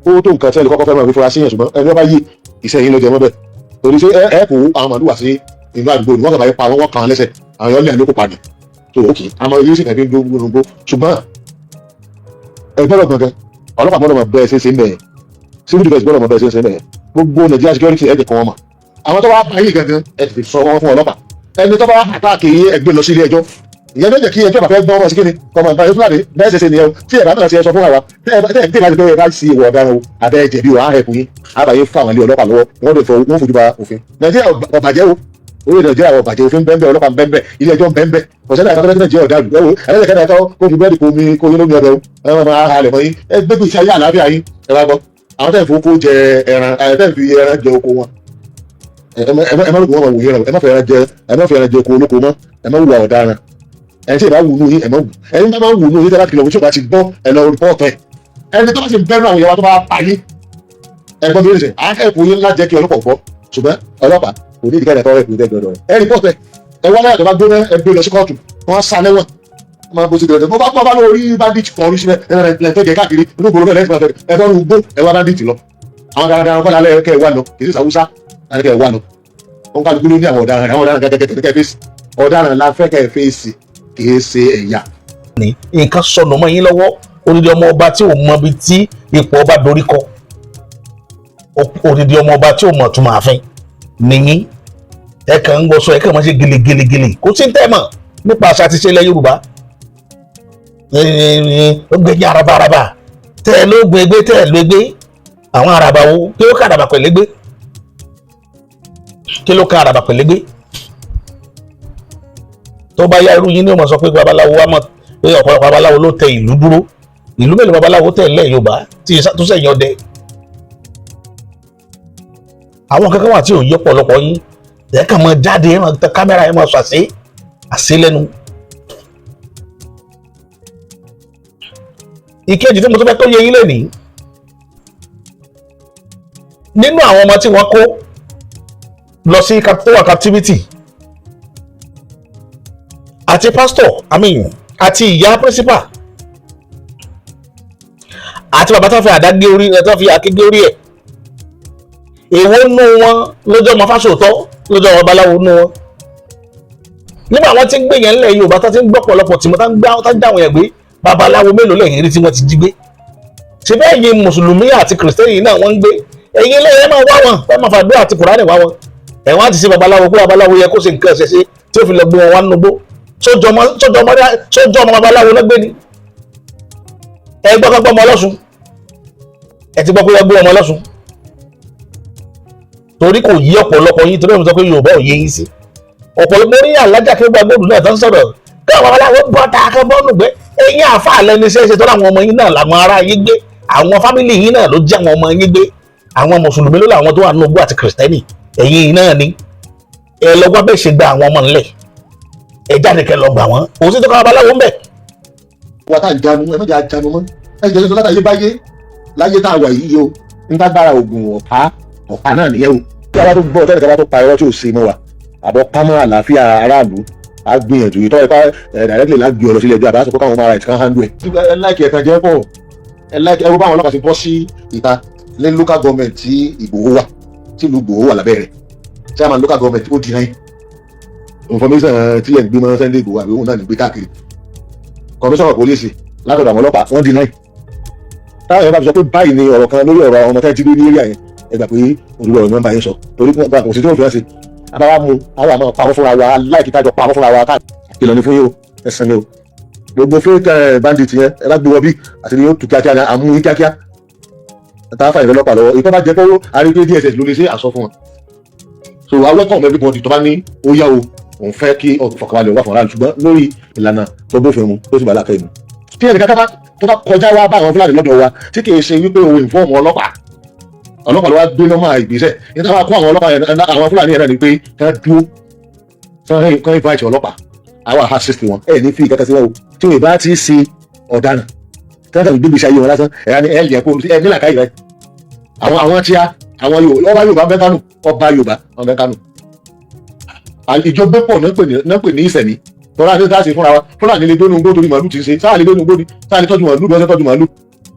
[SPEAKER 1] ó tó nǹkan tẹ́lẹ̀ kọ́kọ́ fẹ́ máa fi fura sí yẹn, ṣùgbọ́n ẹni wọ́n bá yí iṣẹ́ yín ló jẹ mọ́ bẹ́ẹ̀, torí ṣé ẹ kó àwọn màlúù wá sí inú àdúgbò ni wọ́n kàn bá yín pa wọ́n, wọ́n kàn án lẹ́sẹ̀, àwọn èèyàn lẹ́yìn ló kó padà tó òkè àmọ́ ilé ìsìnkà fi ń gbó. Ṣùgbọ́n ẹ gbọ́dọ̀ gangan, ọlọ́pàá gbọ́dọ̀ mọ̀ bẹ́ẹ̀ ṣe ń ṣe ń bẹ̀, civil defence gbọ́dọ̀ mọ̀ bẹ́ẹ̀ ṣe ń ṣe ń bẹ̀, gbogbo Nàìjíríà security ẹ̀ jẹ́ kọ́ wọn mọ̀. Àwọn tó bá bá yín gangan, ẹ tètè sọ wọn fún ọlọ́pàá. Ẹni tó bá attack yín, ẹ gbé lọ sí ilé ẹjọ́. Ìyẹn ló jẹ́ kí ẹjọ́ bá fẹ́ gbọ́n ọmọ sí kíni kọ́mọ ìbára Fúlàní bẹ́ẹ̀ ṣe ṣe nìyẹn o. Tí ẹ̀ bá náà ṣe, ẹ sọ fún wa. Tẹ́ ẹ tẹ́ ẹ tẹ́ ẹ bá ti pé ẹ bá sí ìwọ̀ ọ̀daràn o, abẹ́ ẹ jẹ̀bi o, á ẹ̀kú yín, àbáyé fún àwọn ilé ọlọ́pàá lọ́wọ́, wọ́n lè fọ wọ́n fojú ba òfin. Nàìjíríà ò bàjẹ́ o, orí Nàìjíríà ò bàjẹ́. Òfin bẹ́ẹ̀, ọlọ́pàá bẹ́ẹ̀, ilé ẹjọ́ bẹ́ẹ̀. Ọ̀sẹ̀ náà kọ́tọ́ Nàìjíríà ọ̀dàlù ẹ wo ẹlẹ́dẹ̀kẹ́ náà kó fi búrẹ́dì kó mi kó yín lómi ọbẹ̀ o. Ẹ máa halẹ̀ mọ́ yín, ẹ gbé gbèsè ayé àlàáfíà yín. Ẹ wá gbọ́, àwọn tẹ́ ẹ̀ fowó kó jẹ ẹran, ẹ tẹ́ ẹ̀ fi ẹran jẹ oko wọn, ẹ má rò wọ́n máa wò yín rẹ. Ẹ má fẹ́ ẹran jẹ oko olóko mọ́. Ẹ má wùwà ọ̀daràn. Ẹni tí ì bá wù nù yín, ẹ má wù. Ẹni bá máa wù nù yín, tẹ́ bá kìlọ̀ fún, tí ò bá ti gbọ́, ẹ lọ report ẹ. Ẹni tó bá sì bẹ́ẹ̀ náà, àwọn ìyàwó tó bá pa yín, ẹ̀gbọ́n mi rẹ̀ á ẹ̀kú yín láti jẹ́ kí ọlọ́pàá gbọ́. Ṣùgbọ́n ọlọ́pàá kò ní ìdíkẹ́ ẹ̀tọ́ ẹ̀kú dẹ́gbẹ̀ẹ́ rẹ̀. Ẹ report ẹ, ẹ wá láyà tó bá gbóná, ẹ gbé lọ sí kóòtù, wọ́n sá lẹ́wọ̀n máa bó ti dẹ̀rẹ̀. Bó bá bá lórí bandit kan orí sílẹ̀, ẹ lẹ́fẹ̀ẹ́ jẹ káàkiri inú ìgboro náà, lẹ́fẹ̀ẹ́ ẹ fẹ́ rú gbó, ẹ wá bandit lọ. Àwọn darandaran kọ́lá lẹ́yẹ kẹ́ ẹ wá lọ, kì í sí sàwúsá lálẹ́ kẹ́ ẹ wá lọ. Wọn kálukú ló ní àwọn ọ̀daràn, àwọn ọ̀daràn kẹ́kẹ́kẹ́ fèsì. Ọ̀daràn la fẹ́ kẹ́ ẹ fèsì, kì í ṣe ẹ̀yà.
[SPEAKER 2] Ní nǹkan sọnù mọ́ yín lọ́wọ́. Odidi ọmọ ọba tí ò mọ ibi tí ipò ọba dorí kọ, odidi ọmọ ọba tí ò mọ̀ tún máa fẹ́ nìyí. Ẹ kàn ń wọṣọ, ẹ kàn máa ṣe gèlègèlègèlè, kò sí tẹ́ mọ̀ nípa àṣà àti ìṣẹ̀lẹ̀ Yorùbá. Ó gbé ní arabaraba tẹ́ ẹ ló gbé gbé, tẹ́ ẹ ló gbé àwọn araba wo? Kí ló ká araba pẹ̀lú gbé? Kí ló ká araba pẹ̀lú gbé? Tó bá yá, irú yín ní o máa sọ pé babaláwo wa mọ̀ pé ọ̀pọ̀lọpọ̀ babaláwo ló tẹ ìlú dúró. Ìlú mélòó babaláwo tẹ̀ lẹ́ Yorùbá tí tó sẹ̀yìn ọdẹ? Àwọn kankan wà tí ò yí ọ̀pọ̀lọpọ̀ yín. Ẹ̀ kàn máa jáde, ẹ̀ máa tẹ kámẹ́rà, ẹ̀ máa sọ àṣẹ àṣẹ lẹ́nu. Ìkejì tí mo tún fẹ́ tó yé yín lẹ́nìí, nínú àwọn ọmọ tí wọ́n kó lọ sí tó wà captivity, àti pastor, I mean, àti ìyá principal, àti bàbá tó fi àdá gé orí, tó fi àáké gé orí ẹ̀, èwo nú wọn lọ́jọ́ ọmọ Fáṣòótọ́, lọ́jọ́ ọmọ babaláwo nú wọn? Nígbà wọn ti ń gbé yẹn ńlẹ̀ Yorùbá, tó ti ń gbọ́ pọ̀lọpọ̀ tìmọ̀, tó ń gbá, tó ń dáwọn yẹn gbé, babaláwo mélòó lẹ́yìn rí tí wọ́n ti jí gbé? Ṣe bẹ́ẹ̀ yín mùsùlùmí àti kìrìsìtẹ́nì náà wọ́n ń gbé? Ẹ̀yin lẹ́yìn ẹ̀ máa wá wọn, ẹ̀ máa fàdúrà àti kùránì wá wọn. Ẹ̀wọ̀n àti ṣe babaláwo kó babaláwo yẹ kó ṣe nǹkan ẹ̀ṣẹ̀ ṣe tí ó fi lọ gbé wọn wá nínú gbó. Sójọ́ ọmọ babaláwo náà gbé ni? Ẹ gbọ́ kọ́ gbọ́ ọmọ ọlọ́sùn, ẹ ti gbọ́ pé wọ́n gbé ọmọ ọlọ́sùn, torí kò yí ọ̀pọ̀lọpọ̀ yín, torí ẹ̀ sọ pé Yorùbá ò yé yín sí. Ọ̀pọ̀lọpọ̀ ní alájà kí gba góòlù náà tó ń sọ̀rọ̀ káwọn babaláwo bọ́ ta kán bọ́ọ̀nù gbẹ́. Ẹ̀yin àáfàá lẹni ṣeéṣe tó láwọn ọmọ yín náà làwọn ará yín gbé, àwọn family yín náà ló jẹ́ àwọn ọmọ yín gbé. Àwọn mùsùlùmí ló làwọn tó wà nínú igbó àti kìrìsìtẹ́nì. Ẹ̀yin náà ni ẹ lọ wá bẹ́ẹ̀ ṣe gba àwọn ọmọ ńlẹ̀, ẹ jáde kẹ́ lọ gbà wọ́n. Kò sí tó kọ́ babaláwo ń bẹ̀.
[SPEAKER 1] Wa tá à ń janu, ẹ má jẹ́ àjanu mọ́. Ẹ jẹ́ sọ látàyè báyé láyé tá a wà yìí o, ń bá gbára oògùn ọ̀pá ọ̀pá náà nìyẹn o. Tí a bá tó gbọ́ tẹ́lẹ̀, tí a bá tó pa irọ́ tí ò ṣe mọ́ wa àbọ̀ pamọ́ àlàáfíà aráàlú, á gbìyànjú ìtọ́ ẹ̀ka ẹ̀ directly lágbè ọ̀rọ̀ sílẹ̀ ẹjọ́ àbá sọ pé káwọn ọmọ ara ẹ̀ ti kán handle ẹ̀. Ẹ láìkì ẹ̀kan jẹ́ pọ̀, ẹ láìkì ẹ wo báwọn ọlọ́pàá ti bọ́ sí ìta ní local government tí Ìgbòho wà, tí ìlú Ìgbòho wà lábẹ́ rẹ̀. Chairman local government ó deny information tí ẹ̀ ń gbé mọ́ Sunday Ìgbòho, àbí òun náà ní gbé káàkiri. Commissioner of police látọ̀dọ̀ àwọn ọlọ́pàá, wọ́n deny. Táwọn yẹn bá fi sọ pé báyìí ni ọ̀rọ̀ kan lórí ọ̀rọ̀ àwọn ọmọ tẹ́ ti gbé ní area yẹn, ẹ gbà pé olùwẹ̀ ọ̀rọ̀ nọ́mbà yẹn sọ torí pé kò sí tí wọ́n fi hàn sí abáwá mu àwọn àmọ́ parọ́ fúnra wa láìkí kájọ parọ́ fúnra wa káàkiri. Kìlọ̀ ní fún yín o, ẹ̀sìn ni o. Gbogbo fake bandit yẹn, ẹ bá gbé wọ bí àti ní yóò tù kíákíá ní àmú yín kíákíá. Tá a fà ìrẹ́lọ́pàá lọ́wọ́ ìtọ́ bá jẹ́ pé a rí pé DSS ló lè ṣe àsọ fún wọn. So I welcome everybody tó bá ní ó yá o, òun fẹ́ kí ọ̀fọ̀kànbalẹ̀ wà fún aráàlú, ṣùgbọ́n lórí ìlànà tó bófin mu, tó sì bá lákẹ́ mu. Tí ẹnìkan tó bá kọjá wá bá àwọn Fúlàní lọ́dọ̀ wa, tí kì í ṣe wípé òun inform ọlọ́pàá, ọlọ́pàá ló wá gbé nọ́mà ìgbésẹ̀ ní táwọn kó àwọn ọlọ́pàá yẹn, àwọn Fúlàní yẹn náà ni pé kán dúró, kán invite ọlọ́pàá, àwọn assist wọn. Ẹ ní fi ìkẹkẹ sí wọn o, tí wọn bá ti ṣe ọ̀daràn tí wọn tàbí gbégbèsè ayé wọn lásán, ẹ ní ẹ lè kó ẹ ní làkàyè rẹ. Àwọn tíá àwọn Yorùbá, ọba Yorùbá bẹ Kánò, ọba Yorùbá wọn bẹ Kánò. Ìjọba pọ̀ náà pè ní ìsẹ̀mí tọ́lá àti táàsì fúnra wa. Fúlàní lè gbónú gbó torí màálù ti ń ṣe sáà lè gbónú gbó ni sáà lè tọ́jú màálù bí wọ́n ṣe tọ́jú màálù.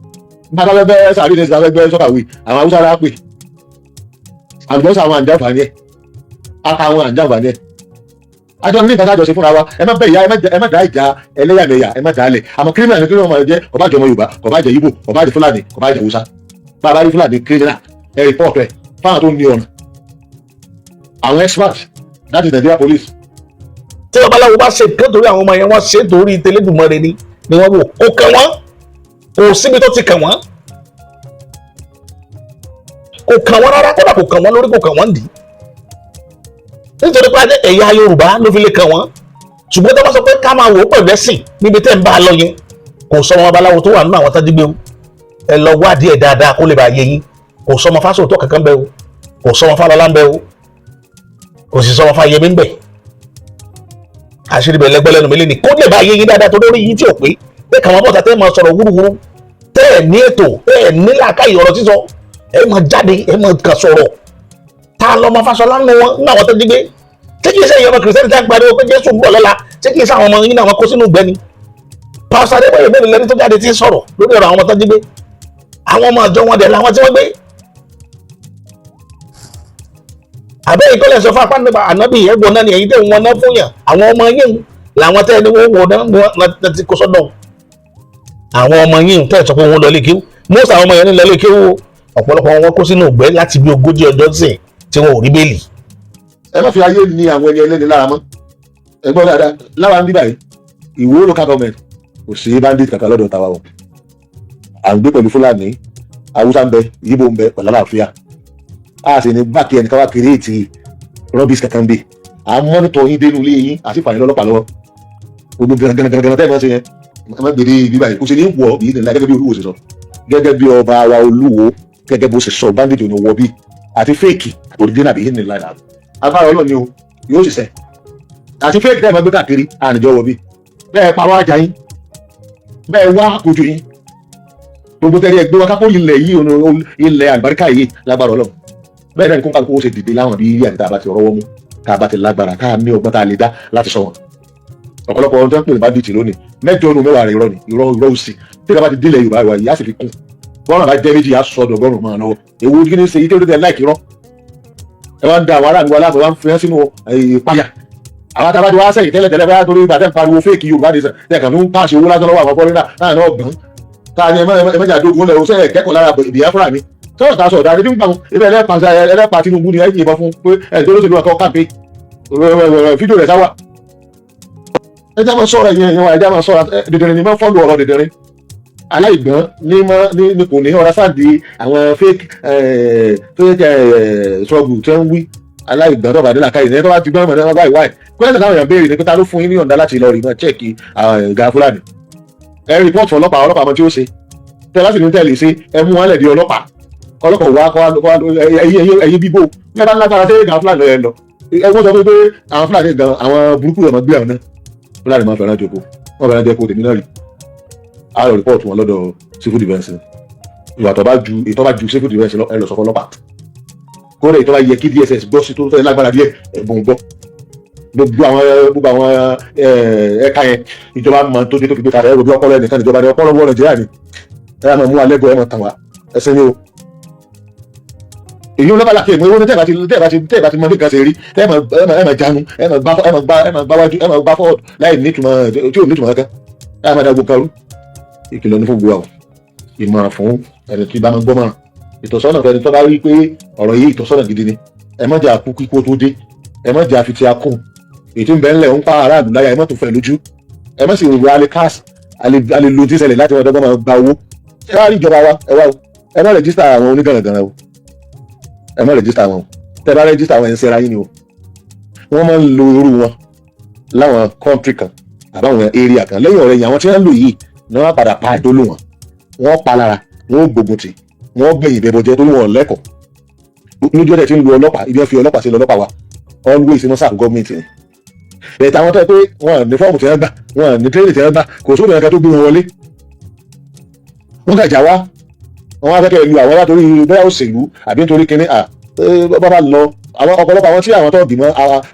[SPEAKER 1] Bá bá fẹ́ sàárè ní sàárè gbẹ́ sọ́kàwé, àwọn Haúsá rà pè àlùbọ́sà, àwọn àǹjàǹfààní ẹ̀ ata, àwọn àǹjàǹfààní ẹ̀. Àjọ ní ìtàkàjọ ṣe fúnra wa. Ẹ má bẹ ìyá, ẹ má dá ìjà ẹlẹ́yàmẹ̀yà, ẹ má dá lẹ̀. Àmọ́ criminal ní criminal máa jẹ́, kò bá jẹ́ ọmọ Yorùbá, kò bá jẹ́ Ìgbò, kò bá jẹ́ Fúlàní, kò bá jẹ́ Haúsá. Bá a bá rí Fúlàní criminal, ẹ report ẹ fáwọn tó ní ọ̀nà, àwọn expert, that is Nigeria Police.
[SPEAKER 2] Tí babaláwo bá ṣe nǹkan torí àwọn ọmọ yẹn, wọ́n ṣe torí tẹlẹ́dùmarè ni wọ́n wò. Kò kàn wọ́n, kò síbi tó ti kàn wọ́n, kò kàn wọ́n rárá. Kódà kò kàn wọ́n lórí, kò kàn wọ́n dì í, nítorí pé ẹ̀yà Yorùbá ló fi lè kàn wọ́n. Ṣùgbọ́n tó bá sọ pé ká máa wò ó pẹ̀lú ẹ̀sìn níbi tẹ́ ń bá a lọ yẹn, kò sọ wọn babaláwo tó wà nínú àwọn tájú gbé o. Ẹ lọ wádìí ẹ̀ dáadáa kó lè bá yé yín. Kò sọmọ Fásóòtọ́ kankan bẹ́ẹ̀ o, kò sọmọ Fálọlá ń bẹ o, kò sì sọmọ Fáyẹmí ń bẹ. Àṣírí bẹ̀ lẹ́gbẹ́ lẹ́nu mi lé ní kó lè bá yé yín dáadáa, tó lórí yín tí ò pé pé kàwọn bọ́ta tẹ́ ẹ máa sọ̀rọ̀ wúruwúru, tẹ́ ẹ̀ ní ètò, tẹ́ ẹ̀ ní làákàyè ọ̀rọ̀ sísọ, ẹ máa jáde, ẹ máa kàn sọ̀rọ̀. Ta lọmọ Fáṣọlá nù wọn nínú àwọn tó jí gbé? Ṣé kìí ṣe ìyọmọ kìrìsìtẹ́nì tá ń pariwo pé Jésù ń bọ̀ lọ́la? Ṣé kìí ṣe àwọn ọmọ yín náà wọn kó sínú ìgbẹ́ni? Pásítọ̀ Adébóyè mélòó lẹni tó jáde tí ń sọ̀rọ̀ lórí ọ̀rọ̀ àwọn ọmọ tó jí gbé? Àwọn ọmọ àjọ wọn dẹ̀ làwọn tí wọ́n gbé. Àbẹ́ ìkọlẹ̀ sọ fún apá nípa ànábì ẹ̀gbọ́n náà ni ẹ̀yin tẹ̀ ń wọn náà fún yàn. Àwọn ọmọ yín làwọn tẹ́ ẹni wọ́n wọ̀ náà ti kó sọ́dọ̀. Àwọn ọmọ yín tẹ́ ẹ̀ sọ pé wọ́n lọ lé kéwú, mọ́sà àwọn ọmọ yẹn ní lọ lé kéwú. Ọ̀pọ̀lọpọ̀ wọn kó sínú ìgbẹ́ láti bí 40 ọjọ́ sìn tí wọn ò rí bẹ́ẹ̀lì.
[SPEAKER 1] Ẹ má fi ayé ní àwọn ẹni ẹlẹ́ni lára mọ́. Ẹ gbọ́ dáadáa lára ń bí báyìí. Ìwó local government, kò sí bandit kankan lọ́dọ̀ tàwa o. À ń gbé pẹ̀lú Fúlàní, Haúsá ń bẹ, Ìgbò ń bẹ pẹ̀lú àlàáfíà. A sì ní báàkì ẹnìkan wá create rubbish kankan bí à ń monitor yín dénú ilé yín àti fàyín lọ́lọ́pàá lọ́wọ́. Gbogbo gànàgànàgànà tẹ́ ẹ máa ń ṣe yẹn, ẹ má gbèrè ibi báyìí, kò sì ní wọ̀ bí nílá. Gẹ́gẹ́ bí Olúwo ṣe sọ, gẹ́gẹ́ bí ọba wa Olúwo, gẹ́gẹ́ bó ṣe sọ, bandit ò ní wọ bí àti fake original bí nílá. Agbára Ọlọ́run ni o, yóò ṣiṣẹ́ àti fake tẹ́ ẹ máa gbé káàkiri àníjọ wọ bí bẹ́ẹ̀ parọ́ ajá yín, bẹ́ẹ̀ wá kojú yín. Gbogbo tẹ́lẹ̀ ẹgbẹ́ wa kápó ilẹ̀ yìí, ilẹ̀ àlùbáríkà yìí, lágbára Ọlọ́run. Bẹ́ẹ̀ náà ni kó kálukú ó ṣe dìde láwọn bí ilé àti tá a bá ti rọ́wọ́ mú, tá a bá ti lágbára, tá a ní ọgbọ́n tá a lè dá láti sọ wọn. Ọ̀pọ̀lọpọ̀ ohun tó ń pè ní bandit lónìí, mẹ́jọ nù mẹ́wàá rẹ̀ irọ́ ni, irọ́, irọ́ òsì. Tí ìjọba ti délẹ̀ Yorùbá ìwà yìí á sì fi kún bọ́ọ̀rọ̀ bá jẹ́ méjì, á sọ ọdọ̀gọ́rùn-ún máa lọ́wọ́. Èwo kí ni ṣe yìí tó dé láìkí rọ́? Ẹ wá ń da àwọn aráàlú wa láàbò, wá ń fi hàn sínú ìpayà. Àwọn tá a bá ti wá sẹ́yìn tẹ́lẹ̀ tẹ́lẹ̀ báyà torí ìgbà tẹ́ ń pariwo fake Yorùbá nation, tẹ́ kàn fi ń pàṣẹ owó lásán lọ́wọ́ àwọn foreigner náà náà gbọ́n tá a ní ẹ mẹ́jà dógún lẹ̀ ọ̀sẹ̀ kẹ́kọ̀ọ́ lára Biafra ni sọ̀rọ̀ tá a sọ̀rọ̀ dáadé nígbà ibẹ̀ ẹlẹ́pàá Tinubu ni ẹ yìnbọn fún pé ẹ̀ tó lóṣèlú akọ kàmpé fídíò rẹ̀ sáwà. Ẹ já máa sọ̀rọ̀ ẹ̀yìn ẹ̀yìn wa, ẹ já máa sọ̀rọ̀ dẹ̀dẹ̀rẹ̀ ni máa follow ọ̀rọ̀ dẹ̀dẹ̀rẹ̀ aláìgbọ́n ní mọ́ ní kò ní ọ̀rá sáàdì àwọn fake struggle tí wọ́n ń wí. Aláìgbọ́n tó bá dé làkàyè ní tó bá ti gbọ́n mọ̀ ní wọ́n báyìí wáyé. Kwẹ́sì táwọn èèyàn béèrè ni pé ta ló fún yín ní ọ̀dà láti lọ rí mọ́ check ìga Fúlàní? Ẹ report ọlọ́pàá, ọlọ́pàá mọ tí ó ṣe. Tẹ bá sì ní tẹ̀lé ṣe, ẹ mú wọn lẹ̀ di ọlọ́pàá, ọlọ́pàá wá kọ́ ẹ̀yìn bíbó bí ẹ bá ń lágbára ṣé ìgbà Fúlàní ẹ lọ. Ẹ wọ́n sọ pé àwọn Fúlàní gan, àwọn burúkú rẹ̀ máa gbé àwọn náà. Fúlàní máa fẹ́ràn joko, wọ́n fẹ́ràn jẹ́ kó tèmi náà rí. A lọ report wọn lọ́dọ̀ civil defence. Ìwà tó bá ju ìtọ́ bá ju civil defence lọ, ẹ lọ sọ fún ọlọ́pàá. Kódà ìtọ́ bá yẹ kí DSS gbọ́ sí tó fẹ́ lágbára díẹ̀, ẹ̀bùn gbọ́. Gbogbo àwọn ẹ̀ka yẹn, ìjọba mọ tó dé tó fi gbé kalẹ̀. Ẹ̀rọ bí ọpọlọ ẹnìkan ìjọba ní ọpọlọ wọ Nàìjíríà ni. Ẹ máa mú alẹ́ gbọ́, ẹ máa tàn wá ẹsẹ̀ ni o. Èyí ló bá lákè mú ewu. Tẹ́ẹ̀ bá ti mọ bí nǹkan ṣe rí, tẹ́ẹ̀ máa ẹ máa jánu, ẹ máa gbá wájú, ẹ máa gbá forward láì nítumọ̀ tí ò nítumọ̀ kankan, ẹ máa dàgbò karú. Ìkìlọ̀ ní fún gbogbo àwọn, ìmọ̀ràn fún ẹni tí bá máa gbọ́ mọ̀ràn, ìtọ́sọ́nà fẹ́ni tó bá rí pé ọ̀rọ̀ yìí ìtọ́sọ́nà gidi ni. Ẹ má jà kú kíkó tó dé, ẹ má jà fi ti akún èyí tí ń bẹ ńlẹ̀ ń pa aráàlú láyà. Ẹ má tó fẹ́ lójú, ẹ má sì rò alẹ́ káàsì alẹ́ lo tí ń ṣẹlẹ̀ láti ọ̀dọ́gbọ́n máa gba owó. Ẹ wá rí ìjọba wa, ẹ wá o, ẹ má register àwọn onígànàgànà o, ẹ má register àwọn o. Tẹ bá register àwọn, ẹ̀ ń ṣera yín ni o. Wọ́n máa ń lo irú wọn láwọn country kan àbáwọn area kan. Lẹ́yìn ọ̀rẹ́ yìí, àwọn tí wọ́n ń lò yìí ni wọ́n padà pa ètò lò wọ́n, wọ́n pa lára, wọ́n gbógun tì wọ́n, gbẹ̀yìn bẹ̀bọ̀ jẹ́ torí wọn lẹ́kọ̀ọ́. Lójú ọ̀dẹ̀ tí ń lu ọlọ́pàá, ibi wọn fi ọlọ́pàá sí lọ́lọ́pàá wa always wọ́n sáà gọ́ọ̀mẹ̀ntì ni. Bẹ̀ẹ̀ táwọn tó yẹ pé wọn ní fọ́ọ̀mù tí wọ́n gbà, wọn ní training tí wọ́n gbà, kò sóbì kankan tó gbé wọn wọlé, wọ́n kà já wá, wọ́n wá fẹ́ kẹ́ lu àwọn látòrí bóyá òṣèlú àbí nítorí kinní à bá bá lọ. Àwọn ọ̀pọ̀lọpọ̀ àwọn tí àwọn tọ́ọ̀gì mọ́,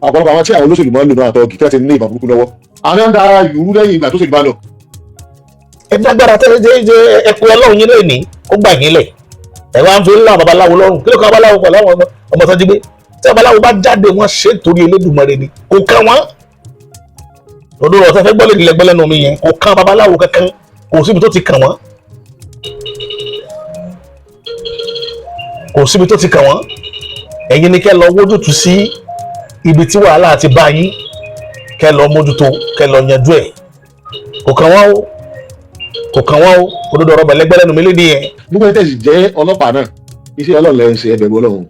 [SPEAKER 1] ọ̀pọ̀lọpọ̀ àwọn tí àwọn olóṣèlú mọ́ ń lò náà, tọ́ọ̀gì tí wọ́n ti ní ìbọn burúkú lọ́wọ́, àwọn ń da ìrú lẹ́yìn ìgbà tó ṣèlú bá lọ.
[SPEAKER 2] Ẹ dágbára tẹ́lẹ̀ jẹ́ jẹ́ ẹ pé Ọlọ́run yín lónìí ó gbà yín lẹ̀. Ẹ wá ń fi ńlá babaláwo lọ́rùn. Kí ló kọ́ babaláwo pẹ̀lú àwọn ọmọ tó jí gbé? Tí babaláwo bá jáde, wọ́n ṣe é torí Elédùmarè ni, kò kàn wọ́n. Lọ́dún ọ̀sẹ̀ fẹ́ gbọ́lẹ̀ nílẹ̀ gbọ́lẹ̀ nù mí yẹn, kò kàn babaláwo kankan, kò síbi tó ti kàn wọ́n, kò síbi tó ti kàn wọ́n. Ẹ̀yin ni kẹ́ lọ wójútùú sí ibi tí wàhálà ti bá yín, kẹ́ lọ mójútó, kẹ́ lọ yanjú ẹ̀. Kò kàn wọ́n o, kò kàn wọ́n o. Òdodo ọ̀rọ̀ bẹ̀lẹ́gbẹ́ lẹ́nu mi lédi yẹn.
[SPEAKER 1] Gbogbo ẹni tẹ̀sí jẹ́ ọlọ́pàá náà, iṣẹ́ Ọlọ́run lẹ́ ń ṣe. Ẹ bẹ̀rù Ọlọ́run.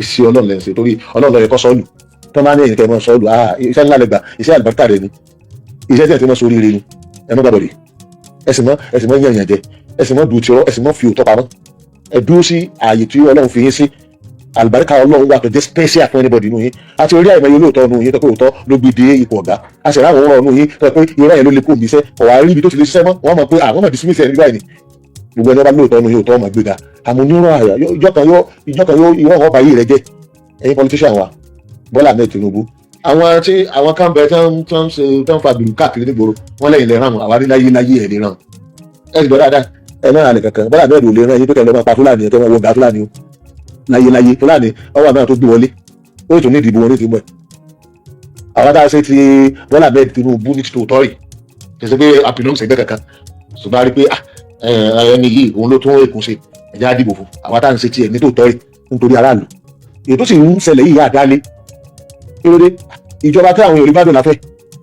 [SPEAKER 1] Iṣẹ́ Ọlọ́run lẹ́ ń ṣe, torí Ọlọ́run ló yẹ kó sọ́ọ̀lù tó máa ní ẹ̀yìn kẹ́ ẹ mọ́ sọ́ọ̀lù. Ah, iṣẹ́ ńlá lẹ gbà, iṣẹ́ àlùbáríkà rẹ ni, iṣẹ́ tí ẹ ti mọ́ sórí rẹ ni. Ẹ mọ́ gbàbọ̀dì, ẹ sì mọ́ yànyàn jẹ, ẹ sì mọ́ dùn tí ọ, ẹ sì mọ́ fi òótọ́ pamọ́. Ẹ dúró sí ààyè tí Ọlọ́run fi yín sí. Àlùbáríkà Ọlọ́run wà tó jẹ́ special fún anybody nínú yín. Àti orí àìmọye olóòótọ́ nínú yín tó pé òótọ́ ló gbé dé ipò ọ̀gá. A sì ráwọn ọ̀rọ̀ nínú yín tó pé irọ́ yẹn ló lè kó òbí iṣẹ́ ọ̀wá rí ibi tó ti lè ṣiṣẹ́ mọ́. Wọ́n mọ̀ pé àwọn mọ̀ dismiss ẹ̀ nígbà yìí ni. Gbogbo ẹni ọba lóòótọ́ nínú yín, òótọ́ ọmọ gbéga. Àmọ́ onírọ̀ àyà, ìjọ kan yóò irọ́ ọba yìí rẹ jẹ́. Ẹ̀yin politician wa, Bọ́lá Ahmed Tinubu, àwọn tí àwọn kan bẹ tán ṣe tán fa gbèrú káàkiri nígboro, wọn lẹ́yìn lè ràn wọn. Àwa ní láyé láyé ẹ̀ lè ràn. Ẹ sì gbọ́ dáadáa, ẹ náà àlè kankan. Bọ́lá Ahmed ò lè ràn yín pé kẹ́ lọ́ máa pa Fúlàní ẹ̀, kẹ́ wọ́n wọ gà Fúlàní o. Láyé láyé, Fúlàní ọwọ́ àmì tó gbé wọlé, ó sì tún ní ìdìbò wọn ní ìdìbò ẹ̀. Àwọn tá a ṣe ti Bọ́lá Ahmed Tinubu ní tòótọ́ rì, kì í ṣe pé àpìlọ́mù ṣẹgbẹ́ kankan, ṣùgbọ́n a rí pé ẹni yìí òun ló tún èkó ṣe, ẹ̀jẹ̀ á dìbò fún. Àwọn tá à ń ṣe tiẹ̀ ní tòótọ́ rì nítorí aráàlú. Èyí tó sì ń ṣẹlẹ̀ yìí àdálé, kí ló dé? Ìjọba tí àwọn èèyàn olùbàdàn láfẹ́,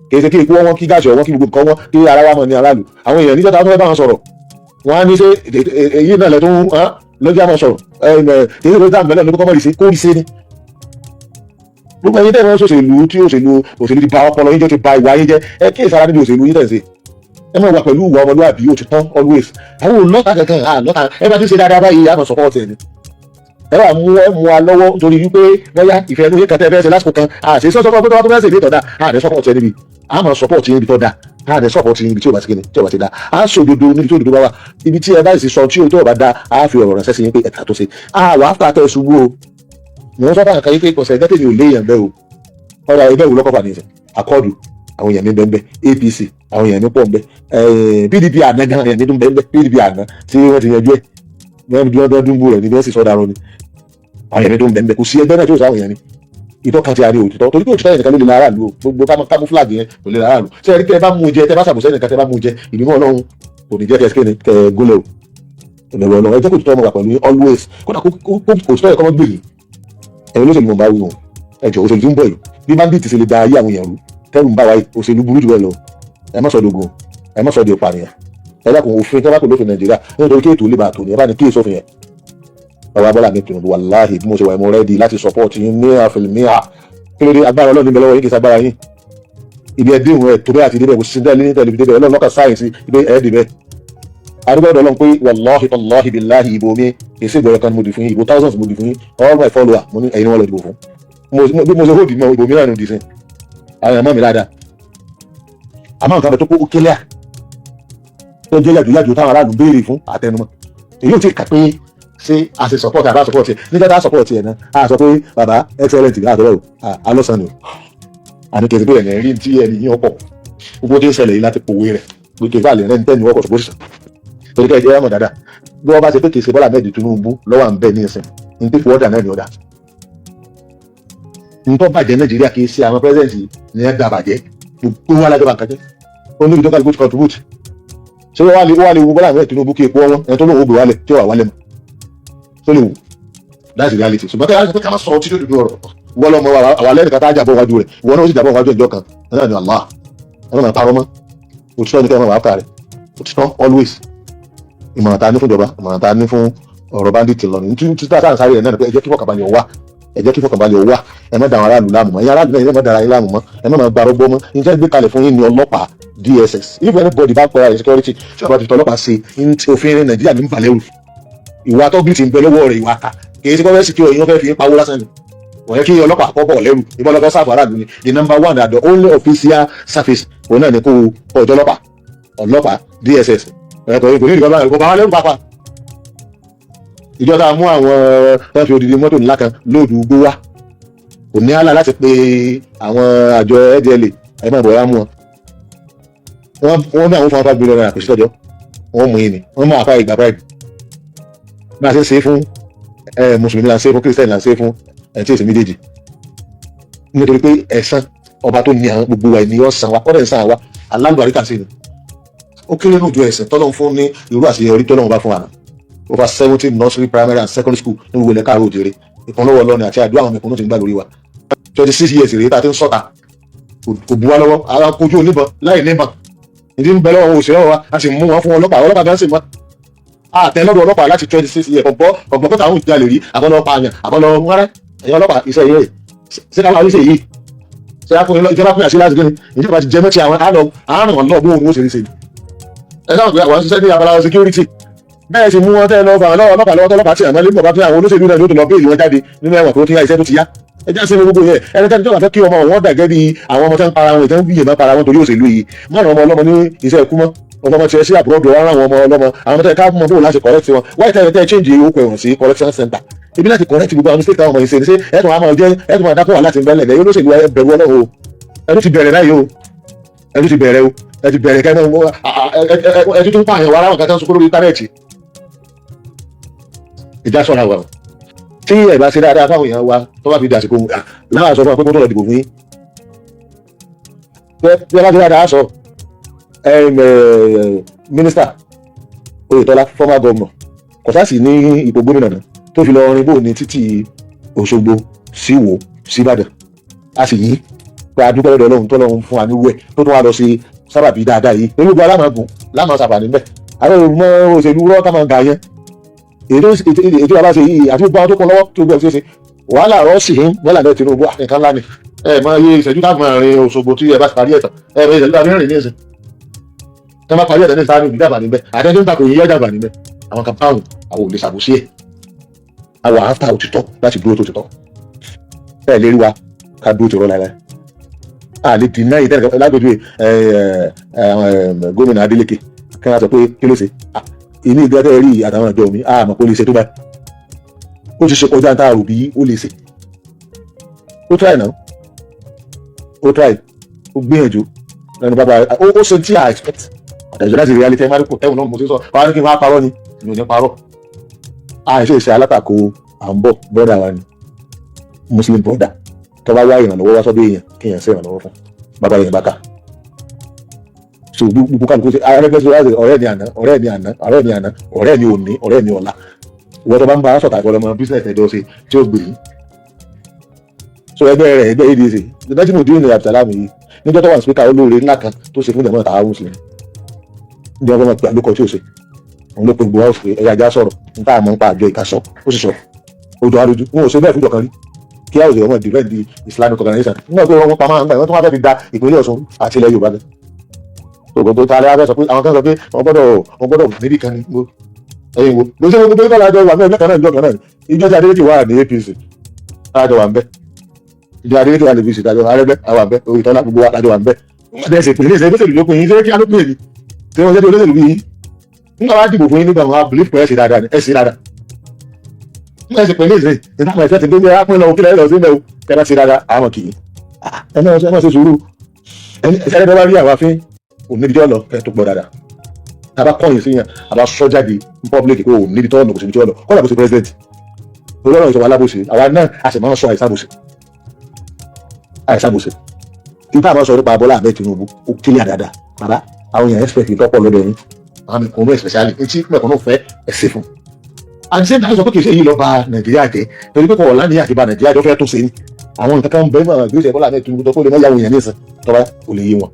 [SPEAKER 1] kì í ṣe kí epo wọn, kí gáàsì ọwọ́n, kí gbogbo nǹkan wọn, kí ara wa mọ̀ ní aráàlú. Àwọn èèyàn níjọba tó fẹ́ bá wọn sọ̀rọ̀, wọn á ní ṣe èyí náà lẹ tó ń lọ́jọ́ àmọ́ sọ̀rọ̀. Kì í ṣe pé táwọn mẹ́lẹ̀ ló kọ́ mọ́ rí sí kó rí sí ni. Gbogbo ẹ̀yin tẹ́ ẹ ṣòṣèlú tí òṣèlú ti ba ọpọlọ yín jẹ́, ti ba ìwà yín jẹ́, ẹ kí ìsara níbi òṣèlú yín tẹ̀ sí. Ẹ máa wà pẹ̀lú ìwà ọmọlúwàbí, ó ti tán always. Àwọn olùlọ́ta kankan àlọ́ta. Ẹ bá ti ṣe dáadáa báyìí, àmọ̀ support ẹ̀ ni. Ẹ wà mú ẹ mú wa lọ́wọ́ nítorí wípé bóyá ìfẹ́ inú yín kan tẹ́ ẹ fẹ́ ṣe lásìkò kan àṣẹ sọ́sọ́ pé tó bá tó fẹ́ ṣe ìdí ìtọ́da àdé support ẹ níbi àmọ̀ support yín níbi tó da, àdé support yín níbi tí ò bá ti kíni, tí ò bá ti da. Á sòdodo níbi tí òdodo bá wà. Ibi tí ẹ bá sì sọ tí ò bá da, á fi ọ̀rọ̀ ránṣẹ́ sí yín pé ẹ̀ka tó ṣe. Á wà áfà kẹ́ ẹ ṣubú o. Mò ń sọ fún àkàyí pé kọ̀sẹ̀ ẹgbẹ́ tèmi ò léèyàn bẹ́ẹ̀ o. Ọ̀rọ̀ ẹgbẹ́ wo lọ́kọ̀ fà ní ìsìn? Akọ́ọ̀dù, àwọn èèyàn mi bẹ́ẹ̀ bẹ́ẹ̀. APC, àwọn èèyàn mi pọ̀ bẹ́ẹ̀. PDP àná gan, èèyàn mi tún bẹ́ẹ̀ bẹ́ẹ̀. PDP àná tí wọ́n ti yanjú ẹ̀, wọ́n bí wọ́n dún bú rẹ̀ ní bí wọ́n sì sọ darọ ni. Àwọn èèyàn mi tún bẹ́ẹ̀ bẹ́ẹ̀. Kò sí ẹgbẹ́ náà tí ò sáwọn èèyàn mi. Ìtọ́ kan ti a ní òtítọ́, torí pé òtítọ́ yẹn nìkan ló lè lára lù. Ó gbogbo camouflage yẹn kò lè lára lù. Ṣé ẹ rí, tẹ́ ẹ bá mú jẹ, tẹ́ bá ṣàbòsẹ́ nìkan, tẹ́ bá mú jẹ, ìbínú Ọlọ́run kò ní jẹ́ kẹ́ ẹ kẹ́ ẹ gólẹ̀ o. Ìbẹ̀rù Ọlọ́run, ẹ jẹ́ kó òtítọ́ ọmọ wà pẹ̀lú yín always. Kódà kó òtítọ́ yẹn kọ́ mọ́ gbè yín. Ẹ̀yin olóṣèlú, mọ̀ bá wí wọn, ẹ jọ̀ọ́. Òṣèlú tí ń bọ̀ yìí, bí bandit ṣe lè da ayé àwọn èèyàn rú, tẹ́rù ń bá wa yìí, òṣèlú burú jù bẹ́ẹ̀ lọ. Ẹ má sọ dogun, ẹ má sọ di ìpànìyàn. Ẹ dákun, òfin tí wọ́n bá pè lófin Nàìjíríà, nítorí kí ètò lè bá tò ní, ẹ bá ní kí èso òfin yẹn. Bàbá Bọ́lá mi Tinubu, wàláhì, bí mo ṣe wà, mo ready láti support yín ní àfẹlẹ́míà. Kí ló dé? Agbára Ọlọ́run níbẹ̀ lọ́wọ́ yín, kì í ṣagbára yín. Ibi ẹ̀ déhùn ẹ̀ tó bẹ́ẹ̀ àti débẹ̀, kò sí ní tẹ̀lé débẹ̀. Ọlọ́run lọ́kàn sáyẹ̀nsì ibi ẹ̀ débẹ̀. Arúgbó ọ̀dọ́ Ọlọ́run pé wàláhi wàláhi bíláhi, ìbò mi kì í sí ìgbọ̀rọ̀ kan mo dì fún yín, ìbò thousands mo dì fún yín. All my follower, mo ní ẹ̀yin ni wọ́n lọ dìbò fún. Bí mo ṣe hold mọ́ ìbò mìíràn nù dì sí àwọn èèyàn mọ́ mi dáadáa. Àmọ́ nǹkan bẹ tó kó kílíà tó jẹ́ yàjò yàjò táwọn aráàlú béèrè fún àtẹnumọ́, èyí ò tí ì kà pé ṣé a ṣe support àbá support ẹ̀. Nígbà tá a support ẹ̀ náà, a sọ pé bàbá excellent àtọ́wọ́ o, alọ́sàn ni o. Àní kìí ṣe pé ẹ̀yìn rí tí ẹni yín ọ̀pọ̀ gbogbo tí ń ṣẹlẹ̀ yìí láti pòwe rẹ̀ pé kìí fà lè rẹ́ni tẹ́ni ọkọ̀ ṣùgbọ́n sísan torí kẹ́ ẹ jẹ́ ẹ̀mọ̀ dáadáa. Bí wọ́n bá ṣe pé kìí ṣe Bọ́lá Ahmed Tinubu lọ́wọ́ à ń bẹ̀ ní ìsìn ní tí fọwọ́dà náà ní ọ̀dà ntọ́ bàjẹ́ Nàìjíríà, kìí ṣe àwọn president ní ẹ̀ dà bàjẹ́, gbogbo wa lájọba nǹkan jẹ́. Ó níbi tó kálukú ti contribute. Ṣé wọ́n wá lè wu Bọ́lá Ahmed Tinubu kí epo wọn ẹni tó lóun ó gbé wálẹ̀ tí ó wà wálẹ̀ mọ́ tó lè wù? That's the reality. Ṣùgbọ́n kí ká má sọ títí dúdú ọ̀rọ̀ wọ́n lọ́mọ àwọn alẹ́ nìkan tá a jàbọ̀ wájú rẹ̀, ìwọ náà ó sì jàbọ̀ wájú ìjọ kan náà ni Allah. Ẹ má máa parọ́ mọ́. Òtítọ́ ní kẹ́ ẹ máa wà áfà rẹ̀, òtítọ́ always. Ìmọ̀ràn tá a ní fún ìjọba, ìmọ̀ràn tá a ní fún ọ̀rọ̀ bandit lọ ní tí tá a sáré rẹ̀ náà ni pé ẹ jẹ́ kí fọkànbalẹ̀ wà, ẹ jẹ́ kí fọkànbalẹ̀ wà. Ẹ má da àwọn aráàlú láàmú mọ́. Ẹ̀yin aráàlú náà, ẹ má dara yín láàmú mọ́, ẹ má máa gba arọ́gbọ́ mọ́. Ní tẹ́ gbé kalẹ̀ fún yín ní ọlọ́pàá, DSS. If anybody bá pẹ́ ara security tí ọba ti tọ́ ọlọ́pàá ṣe, òfin Nàìjíríà ní balẹ̀ ìwà tọ́gbìn ti ń bẹ lọ́wọ́ rẹ̀, ìwà ká kì í ṣe kọ́fẹ́ secure yín, wọ́n fẹ́ fi pawó lásán ni. Wọ́n yẹ kí ọlọ́pàá kọ́ bọ̀ lẹ́rù ìbọn lọ́fẹ́ sáfù aráàlú ni. The number one and the only official service òun náà ni kó ọjọ́ ọlọ́pàá, ọlọ́pàá, DSS. Ẹ̀kọ́ kò ní ìdíkọ́ bá kò bá wọn lẹ́rù pàápàá. Ìjọba mú àwọn tó ń fi odidi mọ́tò ńlá kan lóòdù gbó wá, kò ní àlà láti pe àwọn àjọ NDLEA, ẹ máa bọ̀ wá mú wọn. Wọ́n ní àwọn fún wọn ₦5 billion, kò sí tọ́jọ́ wọ́n mú yín ni wọ́n mú àfa ìgbà bribe. Bá a ṣe ń ṣe fún mùsùlùmí là ń ṣe fún kírísítẹ́nì, là ń ṣe fún ẹ tí èsì méjèèjì, nítorí pé ẹ̀san ọba tó ní àwọn gbogbo wa ènìyàn san wa kọ́dẹ̀ san wa alálùbáríkà sí ni. Ó kéré nù ju ẹ̀sìn tọ́lọ́run fún ní irú àṣeyọrí tọ́lọ́run bá fún wa náà. Over 70 nursery, primary and secondary school ní gbogbo ilẹ̀ káàró òjèrè, ìkànlọ́wọ́ ọlọ́ni àti àdúrà àwọn mẹ̀kúnnù ti ń gbà lórí wa. 26 years rèé tá a ti ń sọ̀tà, kò bu wa lọ́wọ́. Ara kojú oníbọn láì níbọn, ìdí ń bẹ lọ́wọ́ wọn òṣèré wa, a sì mú wọn fún ọlọ́pàá, ọlọ́pàá gan sì mọ́ àtẹ lọ́dọ̀ ọlọ́pàá láti 26 years. Ọ̀gbọ́ ọ̀gbọ́n pẹ́ta àwọn ìjà lè rí àbọ̀lọ́pàá àyàn àbọ̀lọ́ rárá. Ẹ̀yin ọlọ́pàá, iṣẹ́ yìí rè ṣé ká máa rí ṣe yìí ṣé á fún ìjọba fún yàtí láti gbé ni ìjọba ti jẹ mẹ́tì àwọn àlọ́ àárùn ọ̀nà bó òun ó ṣe rí ṣe. Ẹ sábà pé àwọn ṣiṣẹ́ ní abala security bẹ́ẹ̀ sì mú wọn tẹ́ lọ fà lọ́wọ́ ọlọ́pàá lọ́wọ́ tọ́lọ́pàá tí àwọn ilé bàbá tí àwọn olóṣèlú náà ló tó lọ bail wọn jáde nínú ẹ̀wọ̀n tó ti yá iṣẹ́ tó ti yá. Ẹ já sí ní gbogbo yẹn. Ẹnikẹ́ni tó bá fẹ́ kí ọmọ wọn dà gẹ́gẹ́ bí àwọn ọmọ tẹ́ ń para wọn, ìtẹ́ ń bíyè máa para wọn torí òṣèlú yìí, mọ́ràn ọmọ ọlọ́mọ ní iṣẹ́ ikú mọ́ ọmọ tiẹ̀ sí àbúrò ọ̀dọ̀ àwọn ọmọ ọlọ́mọ, àwọn tẹ́ ká mọ bóun láti correct wọn wáyé tẹ́ tẹ́ change orúkọ ẹ̀wọ̀n sí correction center ibi láti correct gbogbo àwọn mistake táwọn ọmọ yìí ṣe ní. Ṣé ẹ̀ tún máa jẹ́ ẹ̀ tún máa dákún wà láti bẹ́lẹ̀ lẹ́yìn olóṣèlú? Ẹ bẹ̀rù Ọlọ́run o. Ẹnu ti bẹ̀rẹ̀ báyìí o, ẹnu ti bẹ̀rẹ̀ o, ẹ ti bẹ̀rẹ̀ kẹ́ ẹ tún pààyàn wàrà àwọn kan tó ń sunkún lórí íńtánẹ́ẹ̀tì. Ìjà sọ̀rọ̀ àwọn tí ẹ bá ṣe dáadáa fáwọn èèyàn wa tó bá fi dàsìkò láwọn sọ fún wa pé kó tó lọ dìbò fún yín. Bí ẹ bá ṣe dáadáa sọ, mínísítà Oyètọ́lá, former governor, kò sáà sí ní ipò gómìnà náà tó fi lọ rin bò ní títì Òṣogbo sí Ìwó sí Ìbàdàn. A sì yín pé a dúpẹ́ lọ́dọ̀ Ọlọ́run tó lọ́run fún wa nírú ẹ̀ tó tún wá lọ sí sábàbí dáadáa yìí. Nínú gbogbo alámọ̀gùn lámọ̀ sàfàní bẹ́ẹ̀, àwọn ọmọ òṣèlú rọ́ ká máa gà yẹn ètò bàbá ṣe yìí àti gbogbo àwọn tó kún lọ́wọ́ tó gbọ́ ṣe ṣe wàhálà rọ́ sì ń Bọ́lá náà Tinubu. Nǹkan ńlá ni. Ẹ mọ iye ìṣẹ́jú táwọn máa rin Òṣogbo tí ẹ bá parí ẹ̀tàn, ẹ mọ ìṣẹ́jú táwọn rìn ní ìsìn tí wọ́n bá parí ẹ̀tàn ní ìsáà ní ìdí àbà níbẹ̀, àtẹ́jú ń takò yíyá dàbà níbẹ̀. Àwọn kan báwọn àwọn ò lè ṣàbòsí ẹ̀. Àwọn àáfà òtítọ́ láti dúró tó ti tọ́ ẹ lè rí wa ká dúró tó rọ́ lára a lè deny ìtẹ́nìkan lágbègbè gómìnà Adeleke kí wọ́n sọ pé kí ló ṣe ìní ìgbẹ́tẹ̀ rí àtàwọn àjọ mi àmọ́ kó lè ṣe tó báyìí. Ó ti ṣe kọjá tá a rò bí ó lè ṣe. Ó try now, ó try, ó gbìyànjú lẹ́nu bàbá ó ṣe tí a expect àtẹ̀jọ́ láti reality. Ẹ̀ máa rí kò tẹ́wọ̀n náà mo ti sọ wàá ní kí n máa parọ́ ni, mi ò ní parọ́. Àìṣe ìṣe alátakò à ń bọ̀ brother wa ni, Muslim brother tó bá wá ìrànlọ́wọ́ wá sọ́dọ̀ èèyàn, kéèyàn ṣe ìrànlọ́wọ́ fún bàbá yẹn bá kà. So gbogbo kálukú ṣe Arẹ́gbẹ́ṣọlá, ọ̀rẹ́ mi àná, ọ̀rẹ́ mi àná, ọ̀rẹ́ mi àná, ọ̀rẹ́ mi òní, ọ̀rẹ́ mi ọ̀la. Ìwọ tó bá ń bá a sọ̀tà ìfọlọ́mọ business ẹ̀jọ́ ṣe tí ó gbè yín. So ẹgbẹ́ rẹ̀, ẹgbẹ́ ADC, Najimudeen Abdulsalam yìí, níjọ́ tó wà ní speaker, olóore ńlá kan tó ṣe fún ìjàmbá tàwa Muslim ní ọgbọ́n máa pè àlókọ tí ó ṣe òun ló pe gbogbo house pé ẹ̀yà ajá sọ̀rọ̀ níta àmọ́ nípa àjọ ìkàsọ́. Ó sì sọ ó jọ alójú wọn ò ṣe bẹ́ẹ̀ fúnjọ kan rí. Kí àwọn èèyàn defend the Islamic organization nígbà tó wọ́n pa máa ń gbà, wọ́n tún wá fẹ́ fi da ìpínlẹ̀ Ọ̀ṣun àti ilẹ̀ Yorùbá gan. Tó gbogbo ta lè wá fẹ́ sọ pé àwọn kan sọ pé wọ́n gbọ́dọ̀ níbì kan ní mo ẹ̀yin wo ló ṣe gbogbo ìkọlà àjọ wà ní ẹgbẹ́ kan náà, ìjọ kan náà. Ìjọ tí Adélékè wà ní APC, àjọ wà ń bẹ. Ìjọ Adélékè wà ní APC, àjọ Arẹ́gbẹ́ àwọn àbẹ Oyètọ́lá, gbogbo wa àjọ wà ń bẹ. Nígbà tí ẹ pè ní ìṣẹ́ olóṣèlú ló pin yín, ṣé kí á ló pè ní tí wọ́n jẹ́ tí olóṣèlú bí yín nígbà wá dìbò fún yín, nígbà wọn believe pé ẹ ṣe dáadáa ni, ẹ ṣe dáadáa. Nígbà ẹ ṣe pè ní ìṣe ìtàkùn ẹ̀ṣẹ̀ ti dé ní ẹ̀rá pín lọ kílẹ̀ lọ sí mẹ́wò. Ẹ bá ṣe dáadáa, àmọ̀ kì í ẹ náà ẹ máa ṣe sùúrù. Ẹni tó bá rí àwọn afín kò níbi tí ó lọ, ẹ tó gbọ́ dáadáa. Tá a bá kọ̀yìn sí yẹn, a bá sọ jáde ní public pé òun níbi tó ọ̀nà, kò síbi tí ó lọ, kọ́lá kò sí president olóòrùn ìṣọ̀wọ́ alábòsí. Àwa náà a sì máa ń sọ àìsàbòsí àìsàbòsí. Nípa àwọn sọ nípa Bọ́lá Ahmed Tinubu, ó kílíà dáadáa. Bàbá, àwọn èèyàn expect ìtọ́pọ̀ lọ́dọ̀ yín, àwọn mẹ̀kúnnù especially, etí mẹ̀kúnnù fẹ́ ẹ̀sìn fún. At the same time, sọ pé kì í ṣe èyí lọ ba Nàìjíríà jẹ́, torí pé kò wọ́n láníyàn àti ba Nàìjíríà jọ fẹ́ tó ṣe ní àwọn nǹkan kan bẹ́ẹ̀ náà. Gbèsè Bọ́lá Ahmed Tinubu tó kó lè mọ́ yàwó èèyàn ní ìsìn tọ́ba kò lè yé wọn.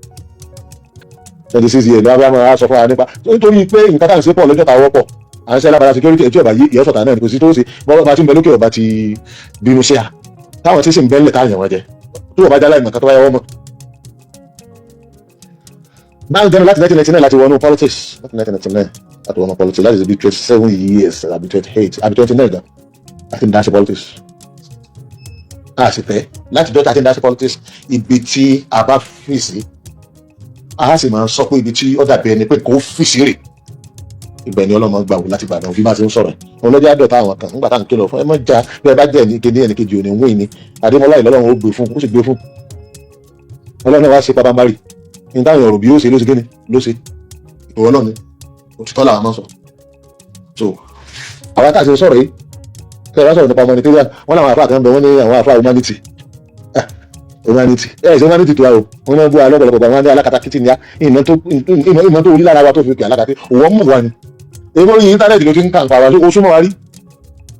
[SPEAKER 1] 26 years lọ́wọ́ máa sọ fún wa nípa nítorí pé nǹkan tá à ń ṣe pọ̀ lọ́jọ́ tá a wọ́pọ̀ à ń ṣe lábala security ẹ̀jẹ̀ ọba yìí ìyẹ́sọ̀tà náà kò sí tó ṣe bọ́lá bá ti ń bẹ lókè, ọba ti bínú sí à táwọn tí sì ń bẹ́ńlẹ̀ táyà wọn jẹ tó ọba jálá ìmọ̀ kan tó bá yẹ wọ́n mọ̀. Báyìí jẹ́nu láti 1999 láti wọnú politics, láti 1999 láti wọnú politics, láti bí 27 years àbí 28 àbí 29 gan láti ń dá sí politics. A sì fẹ́ láti dọ́ta tí ń dá sí politics, ibi tí a bá fi sí, a sì máa ń sọ pé ibi tí ó dàbí ẹni pé kò fi sí rè, ibẹ̀ ni ọlọ́mọ gbà wò láti gbà náà bí máa ṣe ń sọ̀rọ̀. Òun lọ́jọ́ àdọ̀tà àwọn kan nígbà tá à ń kìlọ̀ fún ẹ mọ̀ já bí ẹ bá jẹ́ ẹni kéde, ẹni kejì òní wíìn ni Adémọlá ìlọ́lọ́run ó gbé fún, ó sì gbé fún. Ọlọ́run wá ṣe pabambarì ní táwọn ọ̀rọ̀ bí ó ṣe ló ṣe kíni ló ṣe ìwọ náà ni òtítọ́ làwọn máa ń sọ. So àwọn tá a ṣe sọ̀rọ̀ yìí, kí ẹ bá sọ̀rọ̀ nípa humanitarian, wọ́n làwọn àfáà kan bẹ, wọ́n ní àwọn àfáà humanity. Humanity ẹ ṣe humanity tó wa o. Wọ́n máa ń bú wa lọ́pọ̀lọpọ̀, àwọn ní alákatakítí ni á. Ìmọ̀ tó orí lára wa tó fi pè alákatakítí, òwò mọ̀ wá ni. Èmi orí internet ló ti ń kà ń pa wa, ó súnmọ́ wa rí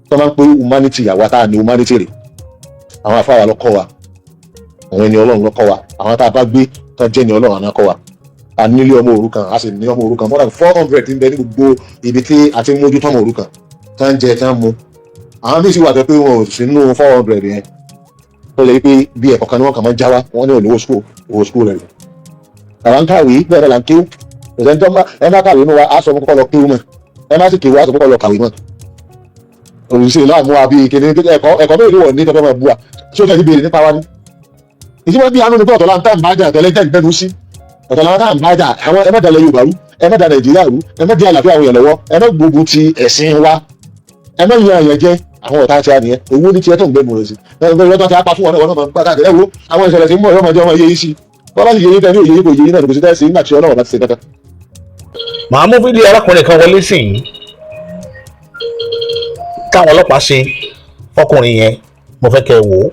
[SPEAKER 1] tó máa ń pe humanity. Àwa tá a ní humanity rè, àwọn àfáà wa ló kọ́ wa, àwọn ẹni Ọlọ́run ló kọ́ wa, àwọn tá a bá gbé tán jẹ́ ní Ọlọ́run àná kọ́ wa. A nílé ọmọ òrukàn, a sì ní ọmọ òrukàn more than 400 ń bẹ ní gbogbo ibi tí a ti ń mójútó ọmọ òrukàn, tán ń jẹ, tán ń mu. Àwọn míì sì wà tó pé wọn ò sí nínú 400 yẹn, tó lè pé bí ẹ̀kọ́ kan ní wọ́n kàn máa ń já wá, wọ́n ní olówó school, owó school rẹ̀. Àwọn ń kàwé bẹ́ẹ̀ náà là ń kéwú. Ìṣẹ́ tó ẹ má kàwé nínú wa, á sọ fún kọ́kọ́ lọ kéwú mọ́. Ẹ má sì kéwú, á sọ fún kọ́kọ́ lọ kàwé mọ́. Òṣìṣẹ́ náà mú wa bíi kíní ẹ̀kọ́ ẹ̀kọ́ mélòó wọ̀ ní tọ́pẹ́ máa bú wa tí ó tẹ̀lé béèrè nípa wa ní. Ìdí wọn bí anú ni pé ọ̀tọ̀ láǹtà ń bá jà tẹ́lẹ̀ tẹ́ ìgbẹ́nu sí, ọ̀tọ̀ láǹtà ń bá jà. Àwọn ẹ má dalẹ̀ Yorùbá rú, ẹ má da Nàìjíríà rú, ẹ má di àlàáfíà àwọn èèyàn lọ́wọ́, ẹ má gbógun ti ẹ̀sìn wa, ẹ má yan àyàn jẹ. Àwọn ọ̀tá tí a nìyẹn. Owó ní tiẹ̀ tó ń gbẹnu rẹ̀ sí ẹ lọ́tọ̀ tí a pa fún wọn náà, wọn náà máa ń gbá káàkiri. Ẹ wo àwọn ìṣẹ̀lẹ̀ tí ń bọ̀, yóò máa jẹ́ ọmọ iye yìí sí. Bọ́lá sì yẹ yín tẹ́ ní òye yín, kò yé yín náà, kò sí tẹ́sí nígbà tí Ọlọ́run bá ti ṣe kankan.
[SPEAKER 2] Màá mú fídíò arákùnrin kan wọlé sí yìí táwọn ọlọ́pàá ṣe fọkùnrin yẹn. Mo fẹ́ kẹ́ ẹ wò ó.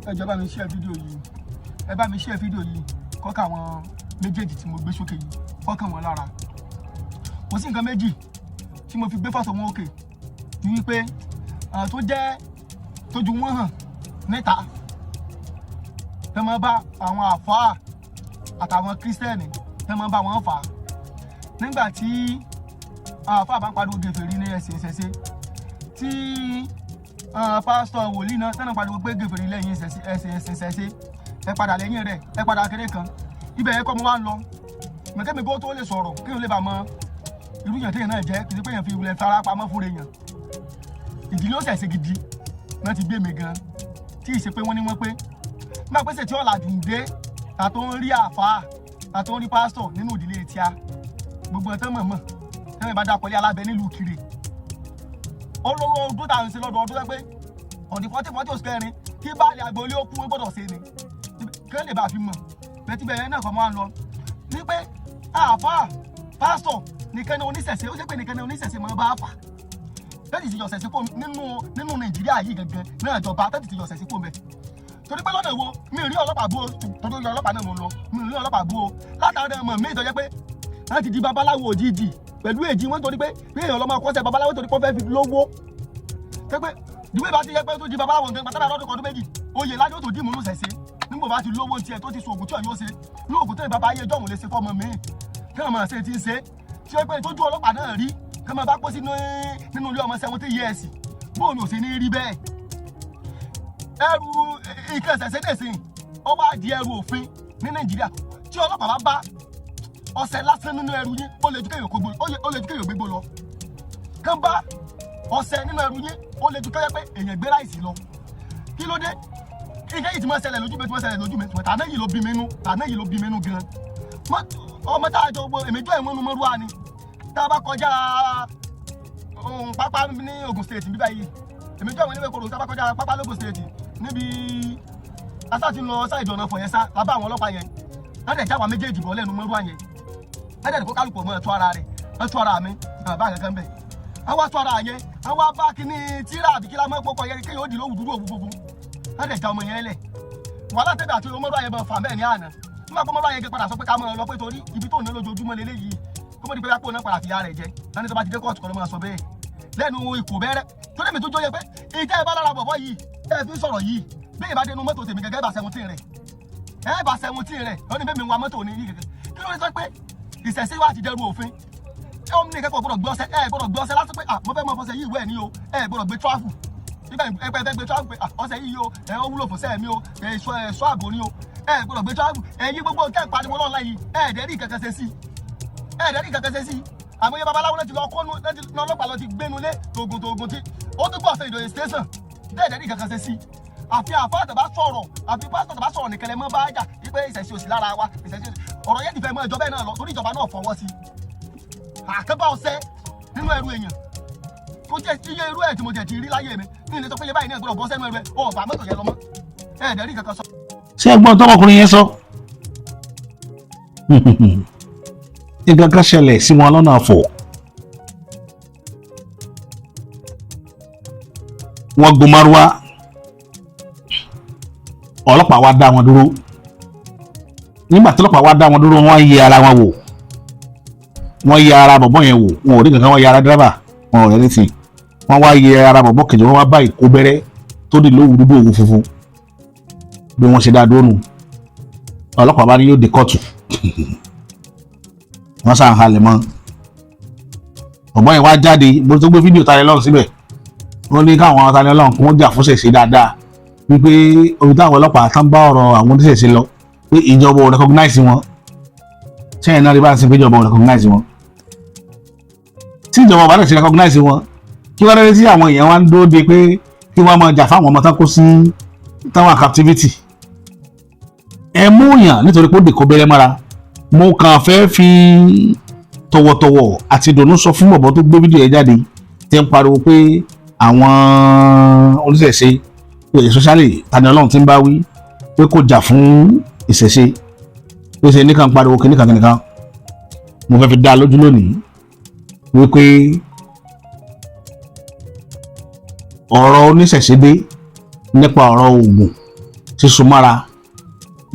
[SPEAKER 5] Ẹ jọ̀ọ́, bá mi share fídíò yìí, ẹ bá mi share fídíò yìí, kọ́kà àwọn méjèèjì tí mo gbé sókè yìí, kọ́kàn wọn lára. Kò sí nǹkan méjì tí mo fi gbé fọ́tò wọn òkè ní wípé àwọn tó jẹ́ tójú wọn hàn níta tẹ́ máa bá àwọn àfáà àtàwọn kírísítẹ́nì, tẹ́ máa bá wọn fà á nígbà tí àwọn àfáà bá ń pariwo gèfèrí ní ẹ̀sìn ìṣẹ̀ṣe, tí pásítọ̀ wòlíì náà tẹ́nà pariwo pé gèfèrí lẹ́yìn ẹ̀sìn ìṣẹ̀ṣe, ẹ padà lẹ́yìn rẹ̀, ẹ padà kéré kan. Ibẹ̀ yẹn kọ́ mo wá ń lọ mẹ̀kẹ́mi kó tó lè sọ̀rọ̀ kí n lè bá mọ irú yẹn téèyàn náà jẹ́. Kì í ṣe pé èèyàn fi ìwúlẹ̀ fara pamọ́ fúnra èèyàn. Ìdílé ó ṣẹ̀ṣẹ̀ gidi náà ti gbé mi gan, tí ì ṣe pé wọ́n ní wọ́n pé nígbà pèsè tí ọ̀làjú ń dé, ta tó ń rí àfáà, ta tó ń rí pásítọ̀ nínú ìdílé tíá, gbogbo ẹ̀ tán mọ̀mọ́ tẹ́lẹ̀ bá dákọ̀lé alábẹ́ nílùú Kiri olówó ọdún tá à ń ṣe lọ́dọọdún pé ọ̀dì 40 40 oṣù kẹrin kí báàlì agboolé ó kú, wọ́n gbọ́dọ̀ ṣe ni kí wọ́n lè bá fi mọ̀ bẹ́ẹ̀ tí bẹ́ẹ̀ náà kọ́ mọ́ à ń lọ ní pé àáfàá pásítọ̀ nìkan ní oníṣẹ̀ṣe. Ó ṣe pé nìkan ní oníṣẹ̀ṣe máa bá fà tẹ́tì ti yọ ṣẹ̀ṣẹ̀ kó nínú Nàìjíríà yìí gangan náà, ìjọba tẹ́tì ti yọ ṣẹ̀ṣẹ̀ kó mẹ́. Torí pé lọ́nà wo mi rí ọlọ́pàá bú o, torí ọlọ́pàá náà mo lọ, mi rí ọlọ́pàá bú o látàrí ọmọ mi ìtọ́jẹ́ pé wọ́n ti di babaláwo òjijì pẹ̀lú èjì wọn, torí pé bí èèyàn lọ́mọ akọ́ṣẹ́ babaláwo torí pé wọ́n fẹ́ fi lówó pé ìwé bá ti yẹ pé tó di babaláwo nǹkan pátá lọ́dún kan, ọdún méjì, oyè ládé tó dì múnú ṣẹ̀ṣẹ̀. Nígbà bá ti lówó tiẹ̀ tó ti so ògùn tí ọ̀ yóò ṣe ní ògùn tó ìbábá ayé jọ̀hún lè ṣe fọ́mọ mi kí wọ́n máa ṣe ti ń ṣe tí ó pé tójú ọlọ́pàá náà rí kí wọ́n bá kó sínú nínú ilé ọmọ 70 years, bóun ò ṣe ní rí bẹ́ẹ̀. Ẹrù nǹkan ìṣẹ̀ṣẹ̀ dè sí, ó wá di ẹrù òfin ní Nàìjíríà. Tí ọlọ́pàá bá bá ọṣẹ lásán nínú ẹrù yín, ó lè ju kéèyàn kó gbó, ó lè ju kéèyàn gbégbó lọ. Kán bá ọṣẹ nínú ẹrù yín, ó lè ju kéèyàn pé èèyàn gbé rice lọ. Kí ló dé? Nǹkan yìí ti máa ṣẹlẹ̀ lójú mi, ti máa ṣẹlẹ̀ lójú mi. Tàná yìí ló bí mi nú, tàná yìí ló bí mi nú gan. Ọmọ tá a jọ gbọ́, èmi jọ ìwọ̀n nu mọ́rúwá ni. Tá a bá kọjá pápá ní Ogun State bíbá yìí, èmi jọ ìwọ̀n níbẹ̀ koro. Tá a bá kọjá pápá l'Ogun State níbi asá ti lọ sáìdì ọ̀nà fọ̀yẹ́ sá lábá àwọn ọlọ́pàá yẹn, wọ́n dẹ̀ jáwa méjèèjì bọ́ lẹ́nu mọ́rúwá yẹn. Wọ́n dẹ̀ kó kálukú ọmọ ẹ̀tọ́ ara rẹ̀. Wọ́n tú ara mi, bàbá kankan bẹ̀. Àwọn atú ara yẹn, àwọn abá kínní tíra àbí kílá mọ́ pọ́kọ yẹn kéèyàn ó di lówù dúdú òwú funfun. Wọ́n dẹ̀ já ọmọ yẹn lẹ̀. Wàhálà tẹ́bẹ̀ àti ọmọdé yẹn bọ̀ fà mẹ́ẹ̀ ní àná, nígbà pé ọmọdé yẹn padà sọ pé ká máa lọ, pé torí ibi tó ń ná lójoojúmọ́ leléyìí, kó mọ̀ ní pé lápò náà padà fìyà rẹ̀ jẹ. Wọ́n ní tó bá ti dé kóòtù kọ́ ló máa sọ bẹ́ẹ̀ lẹ́nu ikò bẹ́rẹ́ tó dé mi tó jọ yẹ pé ìtẹ́ ẹ bá lára bọ̀bọ̀ yìí tẹ́ ẹ fi ń sọ̀rọ̀ yìí, bí ìbá dénú mọ́tò tèmi gẹ́gẹ́ bá 17 rẹ̀, ẹ bá 17 rẹ̀. Ó ní bẹ́ẹ̀ mi ń wa mọ́tò ní gẹ́gẹ́. Kí ló dé sọ pé ìṣẹ̀ṣe wa ti dẹrù òfin? Ẹ ó ní kẹ́kọ̀ọ́ gbọ́dọ̀ gbé ọṣẹ, ẹ gbọ́dọ̀ gbé ọṣẹ lásán pé, ah, mo fẹ́ mọ fọṣẹ yìí wẹ̀ ní o. Ẹ gbọ́dọ̀ gbé travel nígbà ẹ fẹ́ gbé travel pé, ah, ọṣẹ yìí o, ẹ ó wúlò fún sẹ́ẹ̀ mi o, ẹ sọ ẹ sọ àgbo ni o. Ẹ gbọ́dọ̀ gbé travel. Ẹ̀yin gbogbo tẹ́ ẹ pariwo lọ́nà yìí, ẹ dẹ̀ rí kankan ṣe sí, ẹ dẹ̀ rí kankan ṣe sí. Àmọ́ iye babaláwo náà ti lọ kọ́nu ọlọ́pàá lọ ti gbénu lé tògùn tògùn tí ó tún gbọ́ ọ̀sẹ̀ ìdòye station, tẹ́ ẹ dẹ̀ rí kankan ṣe sí. Àfi àfáà tó bá sọ̀rọ̀, àfi pásítọ̀ tó bá sọ̀rọ̀ nìkan lẹ mọ́ bá jà wípé ìṣẹ̀ṣe òsì lára wa, ìṣẹ̀ṣe òsì. Ọ̀rọ̀ yẹn ti fẹ́ mọ́ ìjọba ẹ̀ náà lọ, torí ìjọba náà fọwọ́ sí àkẹ́bà ọ̀sẹ̀ nínú ẹrù èèyàn. Kò jẹ́ iye irú ẹ̀ tí mo jẹ̀ ti rí láyé mi ní ilé tó péye báyìí náà gbọ́dọ̀ bọ́ sẹ́nu ẹrù ẹ̀ ọ̀ bá mọ́tò yẹn lọ mọ́. Ẹ̀ dẹ̀ rí kankan sọ.
[SPEAKER 2] Ṣé ẹ̀gbọ́n tọmọkùnrin yẹn sọ? Nǹkan kan ṣẹlẹ̀ sí wọn lọ́nà àfọ̀. Wọ́n gun márúwá, ọlọ́pàá wá dá wọn dúró. Nígbà tí ọlọ́pàá wá dá wọn dúró, wọ́n yẹ ara wọn wò, wọ́n yẹ ara bọ̀bọ́ yẹn wò, wọn ò rí kankan. Wọ́n yẹ ara dírẹ́bà, wọn ò rí anything. Wọ́n wá yẹ ara bọ̀bọ́ kejì, wọ́n wá bá ìkóbẹ́rẹ́ tó di lówù dúdú òwú funfun. Bí wọ́n ṣe dá dúró nù, ọlọ́pàá bá ní yóò dé kóòtù. Wọ́n sàn halẹ̀ mọ́ ọ̀bọ́n yẹn wá jáde bó tó gbé fídíò Tani Olohun síbẹ̀. Wọ́n ní káwọn Tani Olohun kí wọ́n jà fún ṣẹ̀ṣẹ̀ dáadáa, wípé omi táwọn ọlọ́pàá tán bá ọ̀rọ̀ àwọn oníṣẹ̀ṣe lọ, pé ìjọba ò recognize wọn. Sẹ́yìn náà rí bá ń sin pé ìjọba ò recognize wọn? Tí ìjọba ò bá dẹ̀ ti recognize wọn, kí wọ́n rẹ́ sí àwọn èèyàn wá ń dúró de pé kí wọ́n máa jà fáwọn ọmọ tán kó sí táwọn captivity. Ẹ mú yàn nítorí pé ó dèkó bẹ́rẹ́ mọ́ra. Mo kàn fẹ́ fi tọ̀wọ̀tọ̀wọ̀ àti ìdùnnú sọ fún bọ̀bọ̀ tó gbé fídíò yẹn jáde, tí ń pariwo pé àwọn oníṣẹ̀ṣe, especially Tani Olohun tí ń bá wí pé kò jà fún ìṣẹ̀ṣe, pé ṣe nìkan pariwo kìnìkan kìnìkan. Mo fẹ́ fi dá a lójú lónìí wípé ọ̀rọ̀ oníṣẹ̀ṣe dé nípa ọ̀rọ̀ oògùn sísun mára.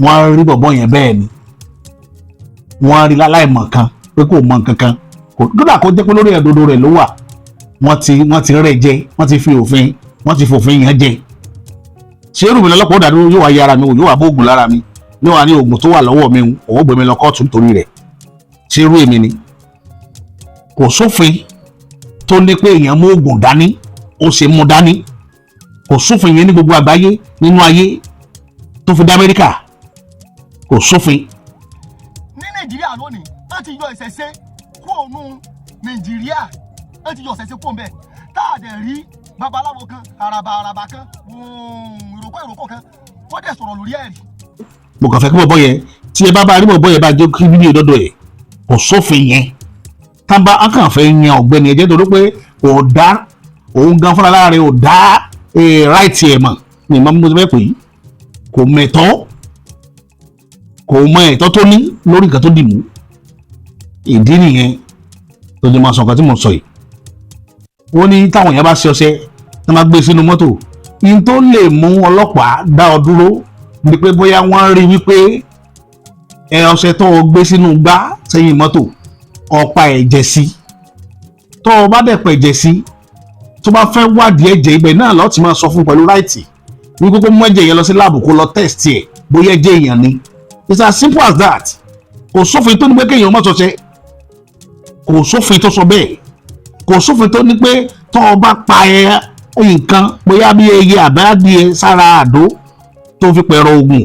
[SPEAKER 2] Wọ́n rí bọ̀bọ̀ yẹn bẹ́ẹ̀ ni wọ́n rí láláìmọ̀ kan pé kò mọ nǹkan kan. Kódà kó jẹ́ pé lórí ẹ̀dodo rẹ̀ ló wà, wọ́n ti rẹ̀ jẹ, wọ́n ti fi òfin, wọ́n ti fòfin yẹn jẹ. Ṣé irú mi lọ́lọ́pàá ó dàdúró, yóò wá yẹ ara mi wò, yóò wá bóògùn lára mi, yóò wá ní oògùn tó wà lọ́wọ́ mi, òun gbé mi lọ kóòtù nítorí rẹ̀? Ṣé irú èmi ni? Kò sófin tó ní pé èèyàn mú oògùn dání, ó ṣe mú dání. Kò sófin yẹn ní gbogbo àgbáyé, nínú ayé tó fi dá Amẹ́ríkà, kò sófin.
[SPEAKER 5] Ní Nàìjíríà lónìí, wọ́n ti yọ ìṣẹ̀ṣe kúrò nù Nàìjíríà. Wọ́n ti yọ ìṣẹ̀ṣe kúrò ńbẹ̀, tá a dẹ̀ rí babaláwo kan, àràbà àràbà kan, ìrókò ìrókò kan, wọ́n dẹ̀ sọ̀rọ̀ lórí ẹ̀rí.
[SPEAKER 2] Mo kàn fẹ́ kí bọ̀bọ̀ yẹn, tí ẹ bá bá rí bọ̀bọ̀ yẹn, bá jẹ́ kí fídíò dọ́dọ̀ ẹ̀. Kò sófin yẹn. Tábà á kàn fẹ́ yan ọ̀gbẹ́ni ẹ̀jẹ̀ torí pé kò dá òun gan fúnra lára rẹ̀, ò dá ráìtì ẹ̀ mọ̀ ní ìmọ̀ mo ti fẹ́ pè é. Kò mẹ̀tọ́, kò mọ ẹ̀tọ́ tó ní lórí nǹkan tó dì mú. Ìdí nìyẹn tó ti máa sọ nǹkan tí mo sọ yìí. Wọ́n ní táwọn èèyàn bá ṣe ọṣẹ tí wọ́n bá gbé sínú mọ́tò ní, tó lè mú ọlọ́pàá dá ọ dúró ni pé bóyá wọ́n rí wípé ẹ ọṣẹ tó o gbé sínú gbá sẹ́yìn mọ́tò, ọ̀pá ẹ̀jẹ̀ sí. Tó o bá dẹ̀ pẹ̀jẹ̀ sí, tó bá fẹ́ wádìí ẹ̀jẹ̀ ibẹ̀ náà lọ́ọ́ ti máa sọ fún pẹ̀lú right wípé kó mú ẹ̀jẹ̀ yẹn lọ sí lab, kó lọ test ẹ̀ bóyá ẹ̀jẹ̀ èèyàn ni. It's as simple as that. Kò sófin tó ní pé kéèyàn má ṣọṣẹ. Kò sófin tó sọ bẹ́ẹ̀. Kò sófin tó ní pé tó o bá pa ẹ Nǹkan bóyá bí ẹyẹ àbádìẹ sára àdó tó fi pẹ̀rọ ogun,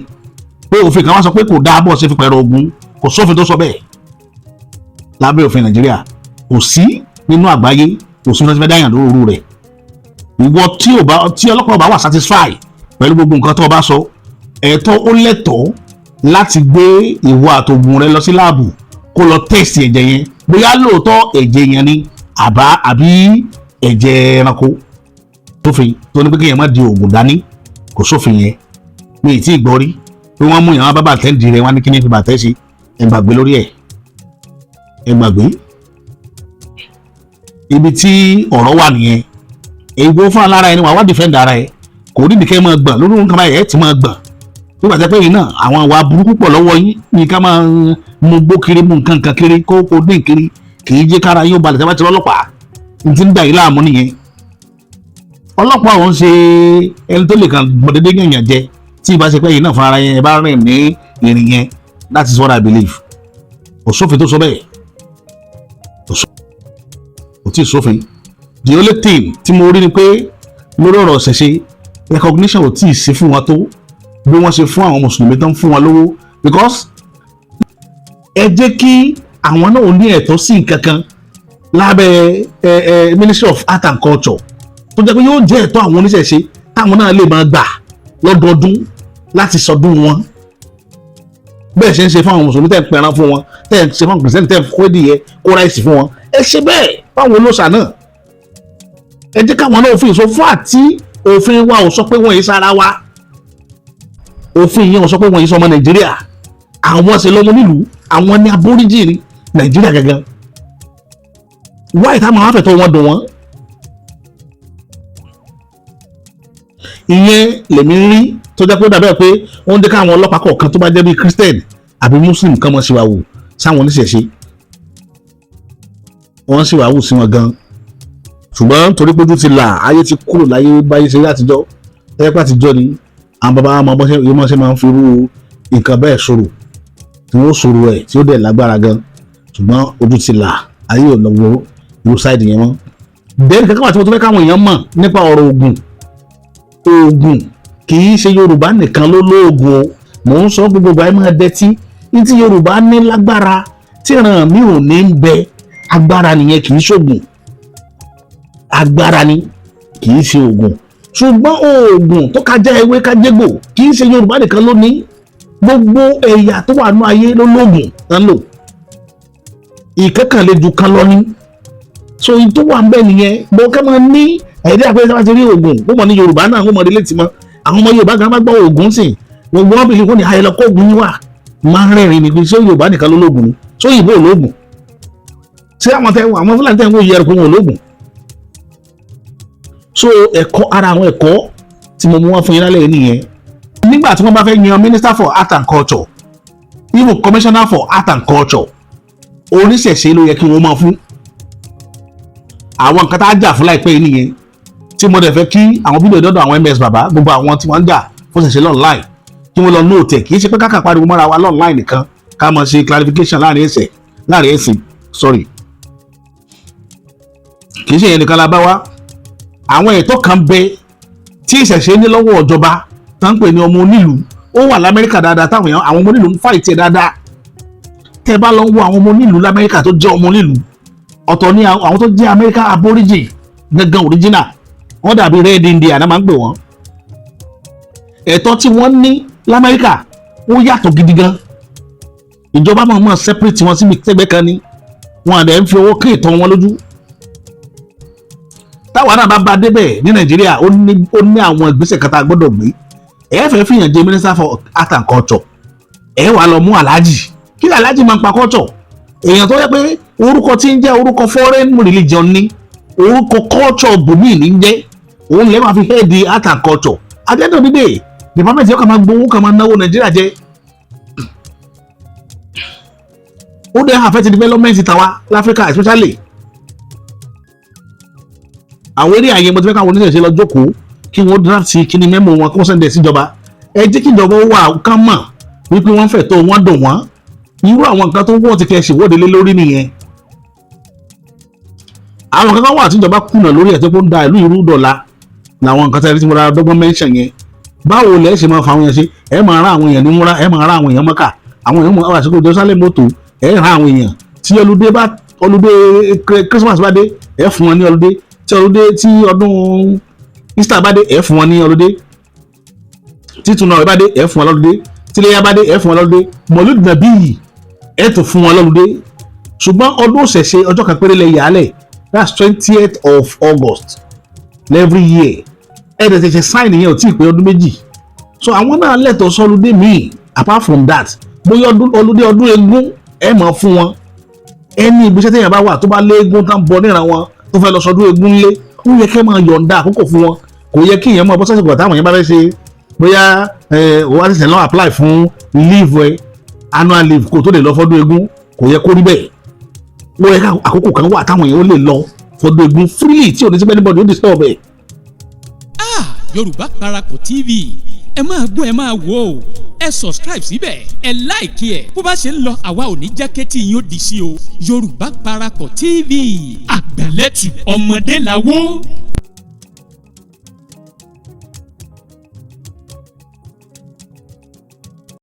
[SPEAKER 2] pé òfin kan wá sọ pé kò dáa bọ̀ ṣe fi pẹ̀rọ ogun, kò sófin tó sọ bẹ́ẹ̀ lábẹ́ òfin Nàìjíríà. Kò sí nínú àgbáyé, kò sí fẹ́ dáyàn lóru rẹ̀. Ìwọ tí ò bá, tí ọlọ́pàá bá wà satisfy pẹ̀lú gbogbo nǹkan tó o bá sọ, ẹ̀tọ́ ó lẹ́tọ̀ọ́ láti gbé ìwọ àtògùn rẹ lọ sí lab kó lọ test ẹ̀jẹ̀ yẹn, bóyá lóòótọ́ ẹ̀jẹ̀ yẹn ni àbá àbí ẹ̀jẹ̀ ẹranko. Tófin tó ní pé kéèyàn má di oògùn dání, kò sófin yẹn. Mi ì tí ì gbọ́ rí pé wọ́n mú ìyàwó bá bàtẹ́ ń di rẹ̀, wọ́n ní kí ní fi bàtẹ́ ṣe. Ẹ gbàgbé lórí ẹ̀, ẹ gbàgbé. Ibi tí ọ̀rọ̀ wà nìyẹn. Èwo fún alára ẹni wà wá defend ara ẹ, kò ní ìdíkẹ́ máa gbọ̀n lórí nǹkan báyìí. Ẹ ti máa gbọ̀n nígbà tí pé yìí náà, àwọn àwa burúkú pọ̀ lọ́wọ́ yín ní ká máa mú gbó kiri, mú nǹkan kan kiri, kó kó dín kiri, kì í jẹ́ kára yóò balẹ̀. Tí wọ́n ti rọ́lọ́pàá ní ti ń dà yín láàmú nìyẹn. Ọlọ́pàá òun ṣe ẹni tó lè kàn gbọ̀dẹ́dẹ́ yànyàn jẹ tí ìbá ṣe pé yìí náà fúnra yẹn ẹ bá rìn ní ìrìn yẹn. That is what I believe. Kò sófin tó sọ bẹ́ẹ̀, kò tí ì sófin. The only thing tí mo rí ni pé lórí ọ̀rọ̀ ṣẹ̀ṣe, recognition ò tí ì sí fún wọn tó bí wọ́n ṣe fún àwọn mùsùlùmí tó ń fún wọn lówó, because ẹ jẹ́ kí àwọn náà ní ẹ̀tọ́ sí nǹkan kan lábẹ́ ẹ ẹ Ministry of Art and Culture, tó jẹ́ pé yóò jẹ́ ẹ̀tọ́ àwọn oníṣẹ̀ṣe táwọn náà lè máa gbà lọ́dọọdún láti sọdún wọn, bẹ́ẹ̀ ṣe ń ṣe fún àwọn mùsùlùmí, tẹ̀ ń pẹran fún wọn, tẹ̀ ń ṣe fún àwọn kìrìsìtẹ́nì, tẹ̀ ń kó ẹdìyẹ, kó rice fún wọn. Ẹ ṣe bẹ́ẹ̀ fáwọn olóṣà náà. Ẹ jẹ́ káwọn náà òfin ìsọ fún àti òfin wa ò sọ pé wọ́n yìí sára wa. Òfin yẹn ò sọ pé wọ́n yìí sọ ọmọ Nàìjíríà. Àwọn ṣe lọ́mọ nílùú, àwọn ní aborigine Nàìjíríà gangan. Wáyé táwọn afẹ́tọ́ wọn dùn wọ́n. Ìyẹn lèmi ń rí tó jẹ́ pé ó dàbẹ́ pé ó ń dé káwọn ọlọ́pàá kọ̀ọ̀kan tó bá jẹ́ bíi Christian àbí Muslim kan mọ̀ síwáwò sáwọn oníṣẹ̀ṣe, wọ́n sì wáwò sí wọn gan. Ṣùgbọ́n torí pé ojú ti là, ayé ti kúrò láyé báyé ṣe rí àtijọ́. Tẹ́lẹ̀ pé àtijọ́ ni àwọn bàbá wa mọ bọ́n ṣe máa ń fi irú nǹkan bẹ́ẹ̀ sọ̀rọ̀, tí wọ́n sọ̀rọ̀ ẹ̀ tí ó dẹ̀ lágbára gan. Ṣùgbọ́n ojú ti là, ayé ò lọ wo irú side yẹn mọ́. Bẹ́ẹ̀ kankan wà tí mo tún fẹ́ káwọn èèyàn mọ̀ nípa ọ̀rọ̀ oògùn. Oògùn kì í ṣe Yorùbá nìkan ló lóògùn o. Mò ń sọ gbogbo ìgbà, ẹ máa dẹtí ní tí Yorùbá ní lágbára tí ìran mi ò ní ń bẹ. Agbára nìyẹn, kì í ṣoògùn. Agbára ni, kì í ṣe oògùn. Ṣùgbọ́n oògùn tó kájá ewé kájégbò, kì í ṣe Yorùbá nìkan ló ní. Gbogbo ẹ̀yà tó wà nú ayé ló lóògùn tán lò, ìkẹ́kànlé ju kan lọ ní. So ìyí tó wà ń bẹ nìyẹn. Bó kẹ́ máa ní ẹ̀ẹ́dẹ́ àpẹẹrẹ sábà ti rí oògùn, wọ́n mọ̀ ní Yorùbá náà, wọ́n mọ̀ ní létí mọ́. Àwọn ọmọ Yorùbá gan bá gbọ́ oògùn sìn, gbogbo wọn bìí wọ́n ní ayẹlẹ kó oògùn yín wà. Máa ń rẹ́rìn ní pé ṣé Yorùbá nìkan ló lóògùn ni? Ṣé òyìnbó ò lóògùn? Ṣé àwọn tẹ àwọn Fúlàní tẹ ń wò yẹrù pé wọn ò lóògùn? So ẹ̀kọ́, ara àwọn ẹ̀kọ́ tí mo mú wá fún yín lálẹ́ yìí nìyẹn. Nígbà tí wọ́n bá fẹ́ yan minister for art and culture, even commissioner for art and culture, oníṣẹ̀ṣe ló yẹ kí wọ́n máa fún. Àwọn nǹkan tá a jà fún láìpẹ́ yìí nìyẹn, tí mo dẹ̀ fẹ́ kí àwọn fídíò dọ́dọ̀ àwọn ms bàbá, gbogbo àwọn tí wọ́n ń jà fún ṣẹ̀ṣẹ̀ online, kí wọ́n lọ note ẹ̀. Kì í ṣe pé káka pariwo mọ́ra wa online nìkan, ká máa ṣe clarification láàrin ẹsẹ̀, láàrin ẹ̀sìn, sorry, kì í ṣe yẹn nìkan la bá wá. Àwọn ẹ̀tọ́ kan bẹ tí ìṣẹ̀ṣe ní lọ́wọ́ ìjọba tá ń pè ní ọmọ onílùú. Ó wà lamẹ́ríkà dáadáa, táwọn èèyàn, àwọn ọmọ onílùú ń fight ẹ̀ dáadáa. Tẹ́ bá lọ ń wo àwọn ọmọ onílùú lamẹ́ríkà tó jẹ́ ọmọ onílùú, ọ̀tọ̀ ní àwọn tó jẹ́ Amẹ́ríkà aborigine gangan, original, wọ́n dàbí Red Indian náà máa ń pè wọ́n. Ẹ̀tọ́ tí wọ́n ní lamẹ́ríkà, ó yàtọ̀ gidi gan. Ìjọba máa mọ̀ separate wọn síbi tẹ́gbẹ́ kan ni wọn àdẹ̀ ń fi owó kí ìtọ́ wọn lójú. Táwa náà bá bá débẹ̀ ní Nàìjíríà, ó ní àwọn ìgbésẹ̀ kan tá a gbọ́dọ̀ gbé. Ẹ fẹ́ fìyàn jẹ minister for art and culture, ẹ wàá lọ mú aláàjì. Kí ni aláàjì máa ń pa culture? Èèyàn tó yẹ pé orúkọ tí ń jẹ́ orúkọ foreign religion ní, orúkọ culture bòmíì ní ń jẹ́, òun lè máa fi head art and culture. At the end of the day, department yóò kà máa gbowó, kà máa náwó Nàìjíríà jẹ. Ó dẹ̀ affect development tàwa láfíríkà especially. Àwọn eré àyè mo ti fẹ́ káwọn oníṣẹ̀ṣe lọ jókòó, kí wọ́n draft kíní memo wọn, kó send ẹ̀ síjọba. Ẹ jẹ́ kí ìjọba wà kán mọ̀ wípé wọ́n fẹ̀ tó wọ́n dùn wọ́n. Irú àwọn nǹkan tó wọ́n ti kẹ́ ṣèwọ́de lé lórí nìyẹn. Àwọn kankan wà tíjọba kùnà lórí ẹ̀ tó kó ń da ìlú ìrú dọ̀la. Làwọn nǹkan tẹ́lẹ̀ tí mo ra dọ́gbọ́n mention yẹn, báwo lẹ ṣe máa fa àwọn èèyàn ṣe? Ẹ máa rán àwọn èèyàn ní múra, ẹ máa rán àwọn èèyàn Mọ́kà, àwọn èèyàn mọ̀ àsìkò Jerusalem mọ́tò, ẹ rán àwọn èèyàn. Tí holiday bá, holiday Christmas bá dé, ẹ fún wọn ní holiday. Tí holiday, tí ọdún Easter bá dé, ẹ fún wọn ní holiday. Tí ìtúnu àwẹ̀ bá dé, ẹ fún wọn l'holiday. Tí iléyá bá dé, ẹ fún wọn l'holiday. Mọ̀lúdì Nàbí yìí, ẹ tún fún wọn l'holiday. Ṣùgbọ́n ọdún ìṣẹ̀ṣe, ọjọ́ kan péré lẹ yàálẹ̀, that's 20th of August every year. Ẹ dẹ̀ ṣẹ̀ṣẹ̀ sign yẹn, ò tí ì pé ọdún 2. So àwọn náà lẹ́tọ̀ọ́ s'holiday míì apart from that. Bóyá ọdún holiday ọdún eégún, ẹ máa fún wọn. Ẹni ibiṣẹ́ téèyàn bá wà tó bá léégún tán bọ níran wọn, tó fẹ́ lọ sọdún eégún lé, ó yẹ kẹ́ máa yọ̀ǹda àkókò fún wọn. Kò yẹ kí èèyàn máa bọ́ sásìkò táwọn èèyàn bá fẹ́ ṣe. Bóyá ẹ wá ṣẹ̀ṣẹ̀ lọ apply fún leave ẹ, annual leave, kó tó lè lọ fọ́dún eégún. Kò yẹ kó rí bẹ́ẹ̀. Ó yẹ ká àkókò kan wà táwọn èèyàn ó lè lọ fọ́dún eégún freely, tí ò ní sí anybody ó disturb ẹ̀.
[SPEAKER 3] Ah, Yorùbá Parapọ̀ TV, ẹ máa gbọ́, ẹ máa wò ó. Ẹ subscribe síbẹ̀, ẹ like ẹ̀. Bó bá ṣe ń lọ, àwa ò ní jẹ́ kétí yín ó di sí o. Yorùbá Parapọ̀ TV, àgbàlẹ́tù ọmọdé làwọ̀.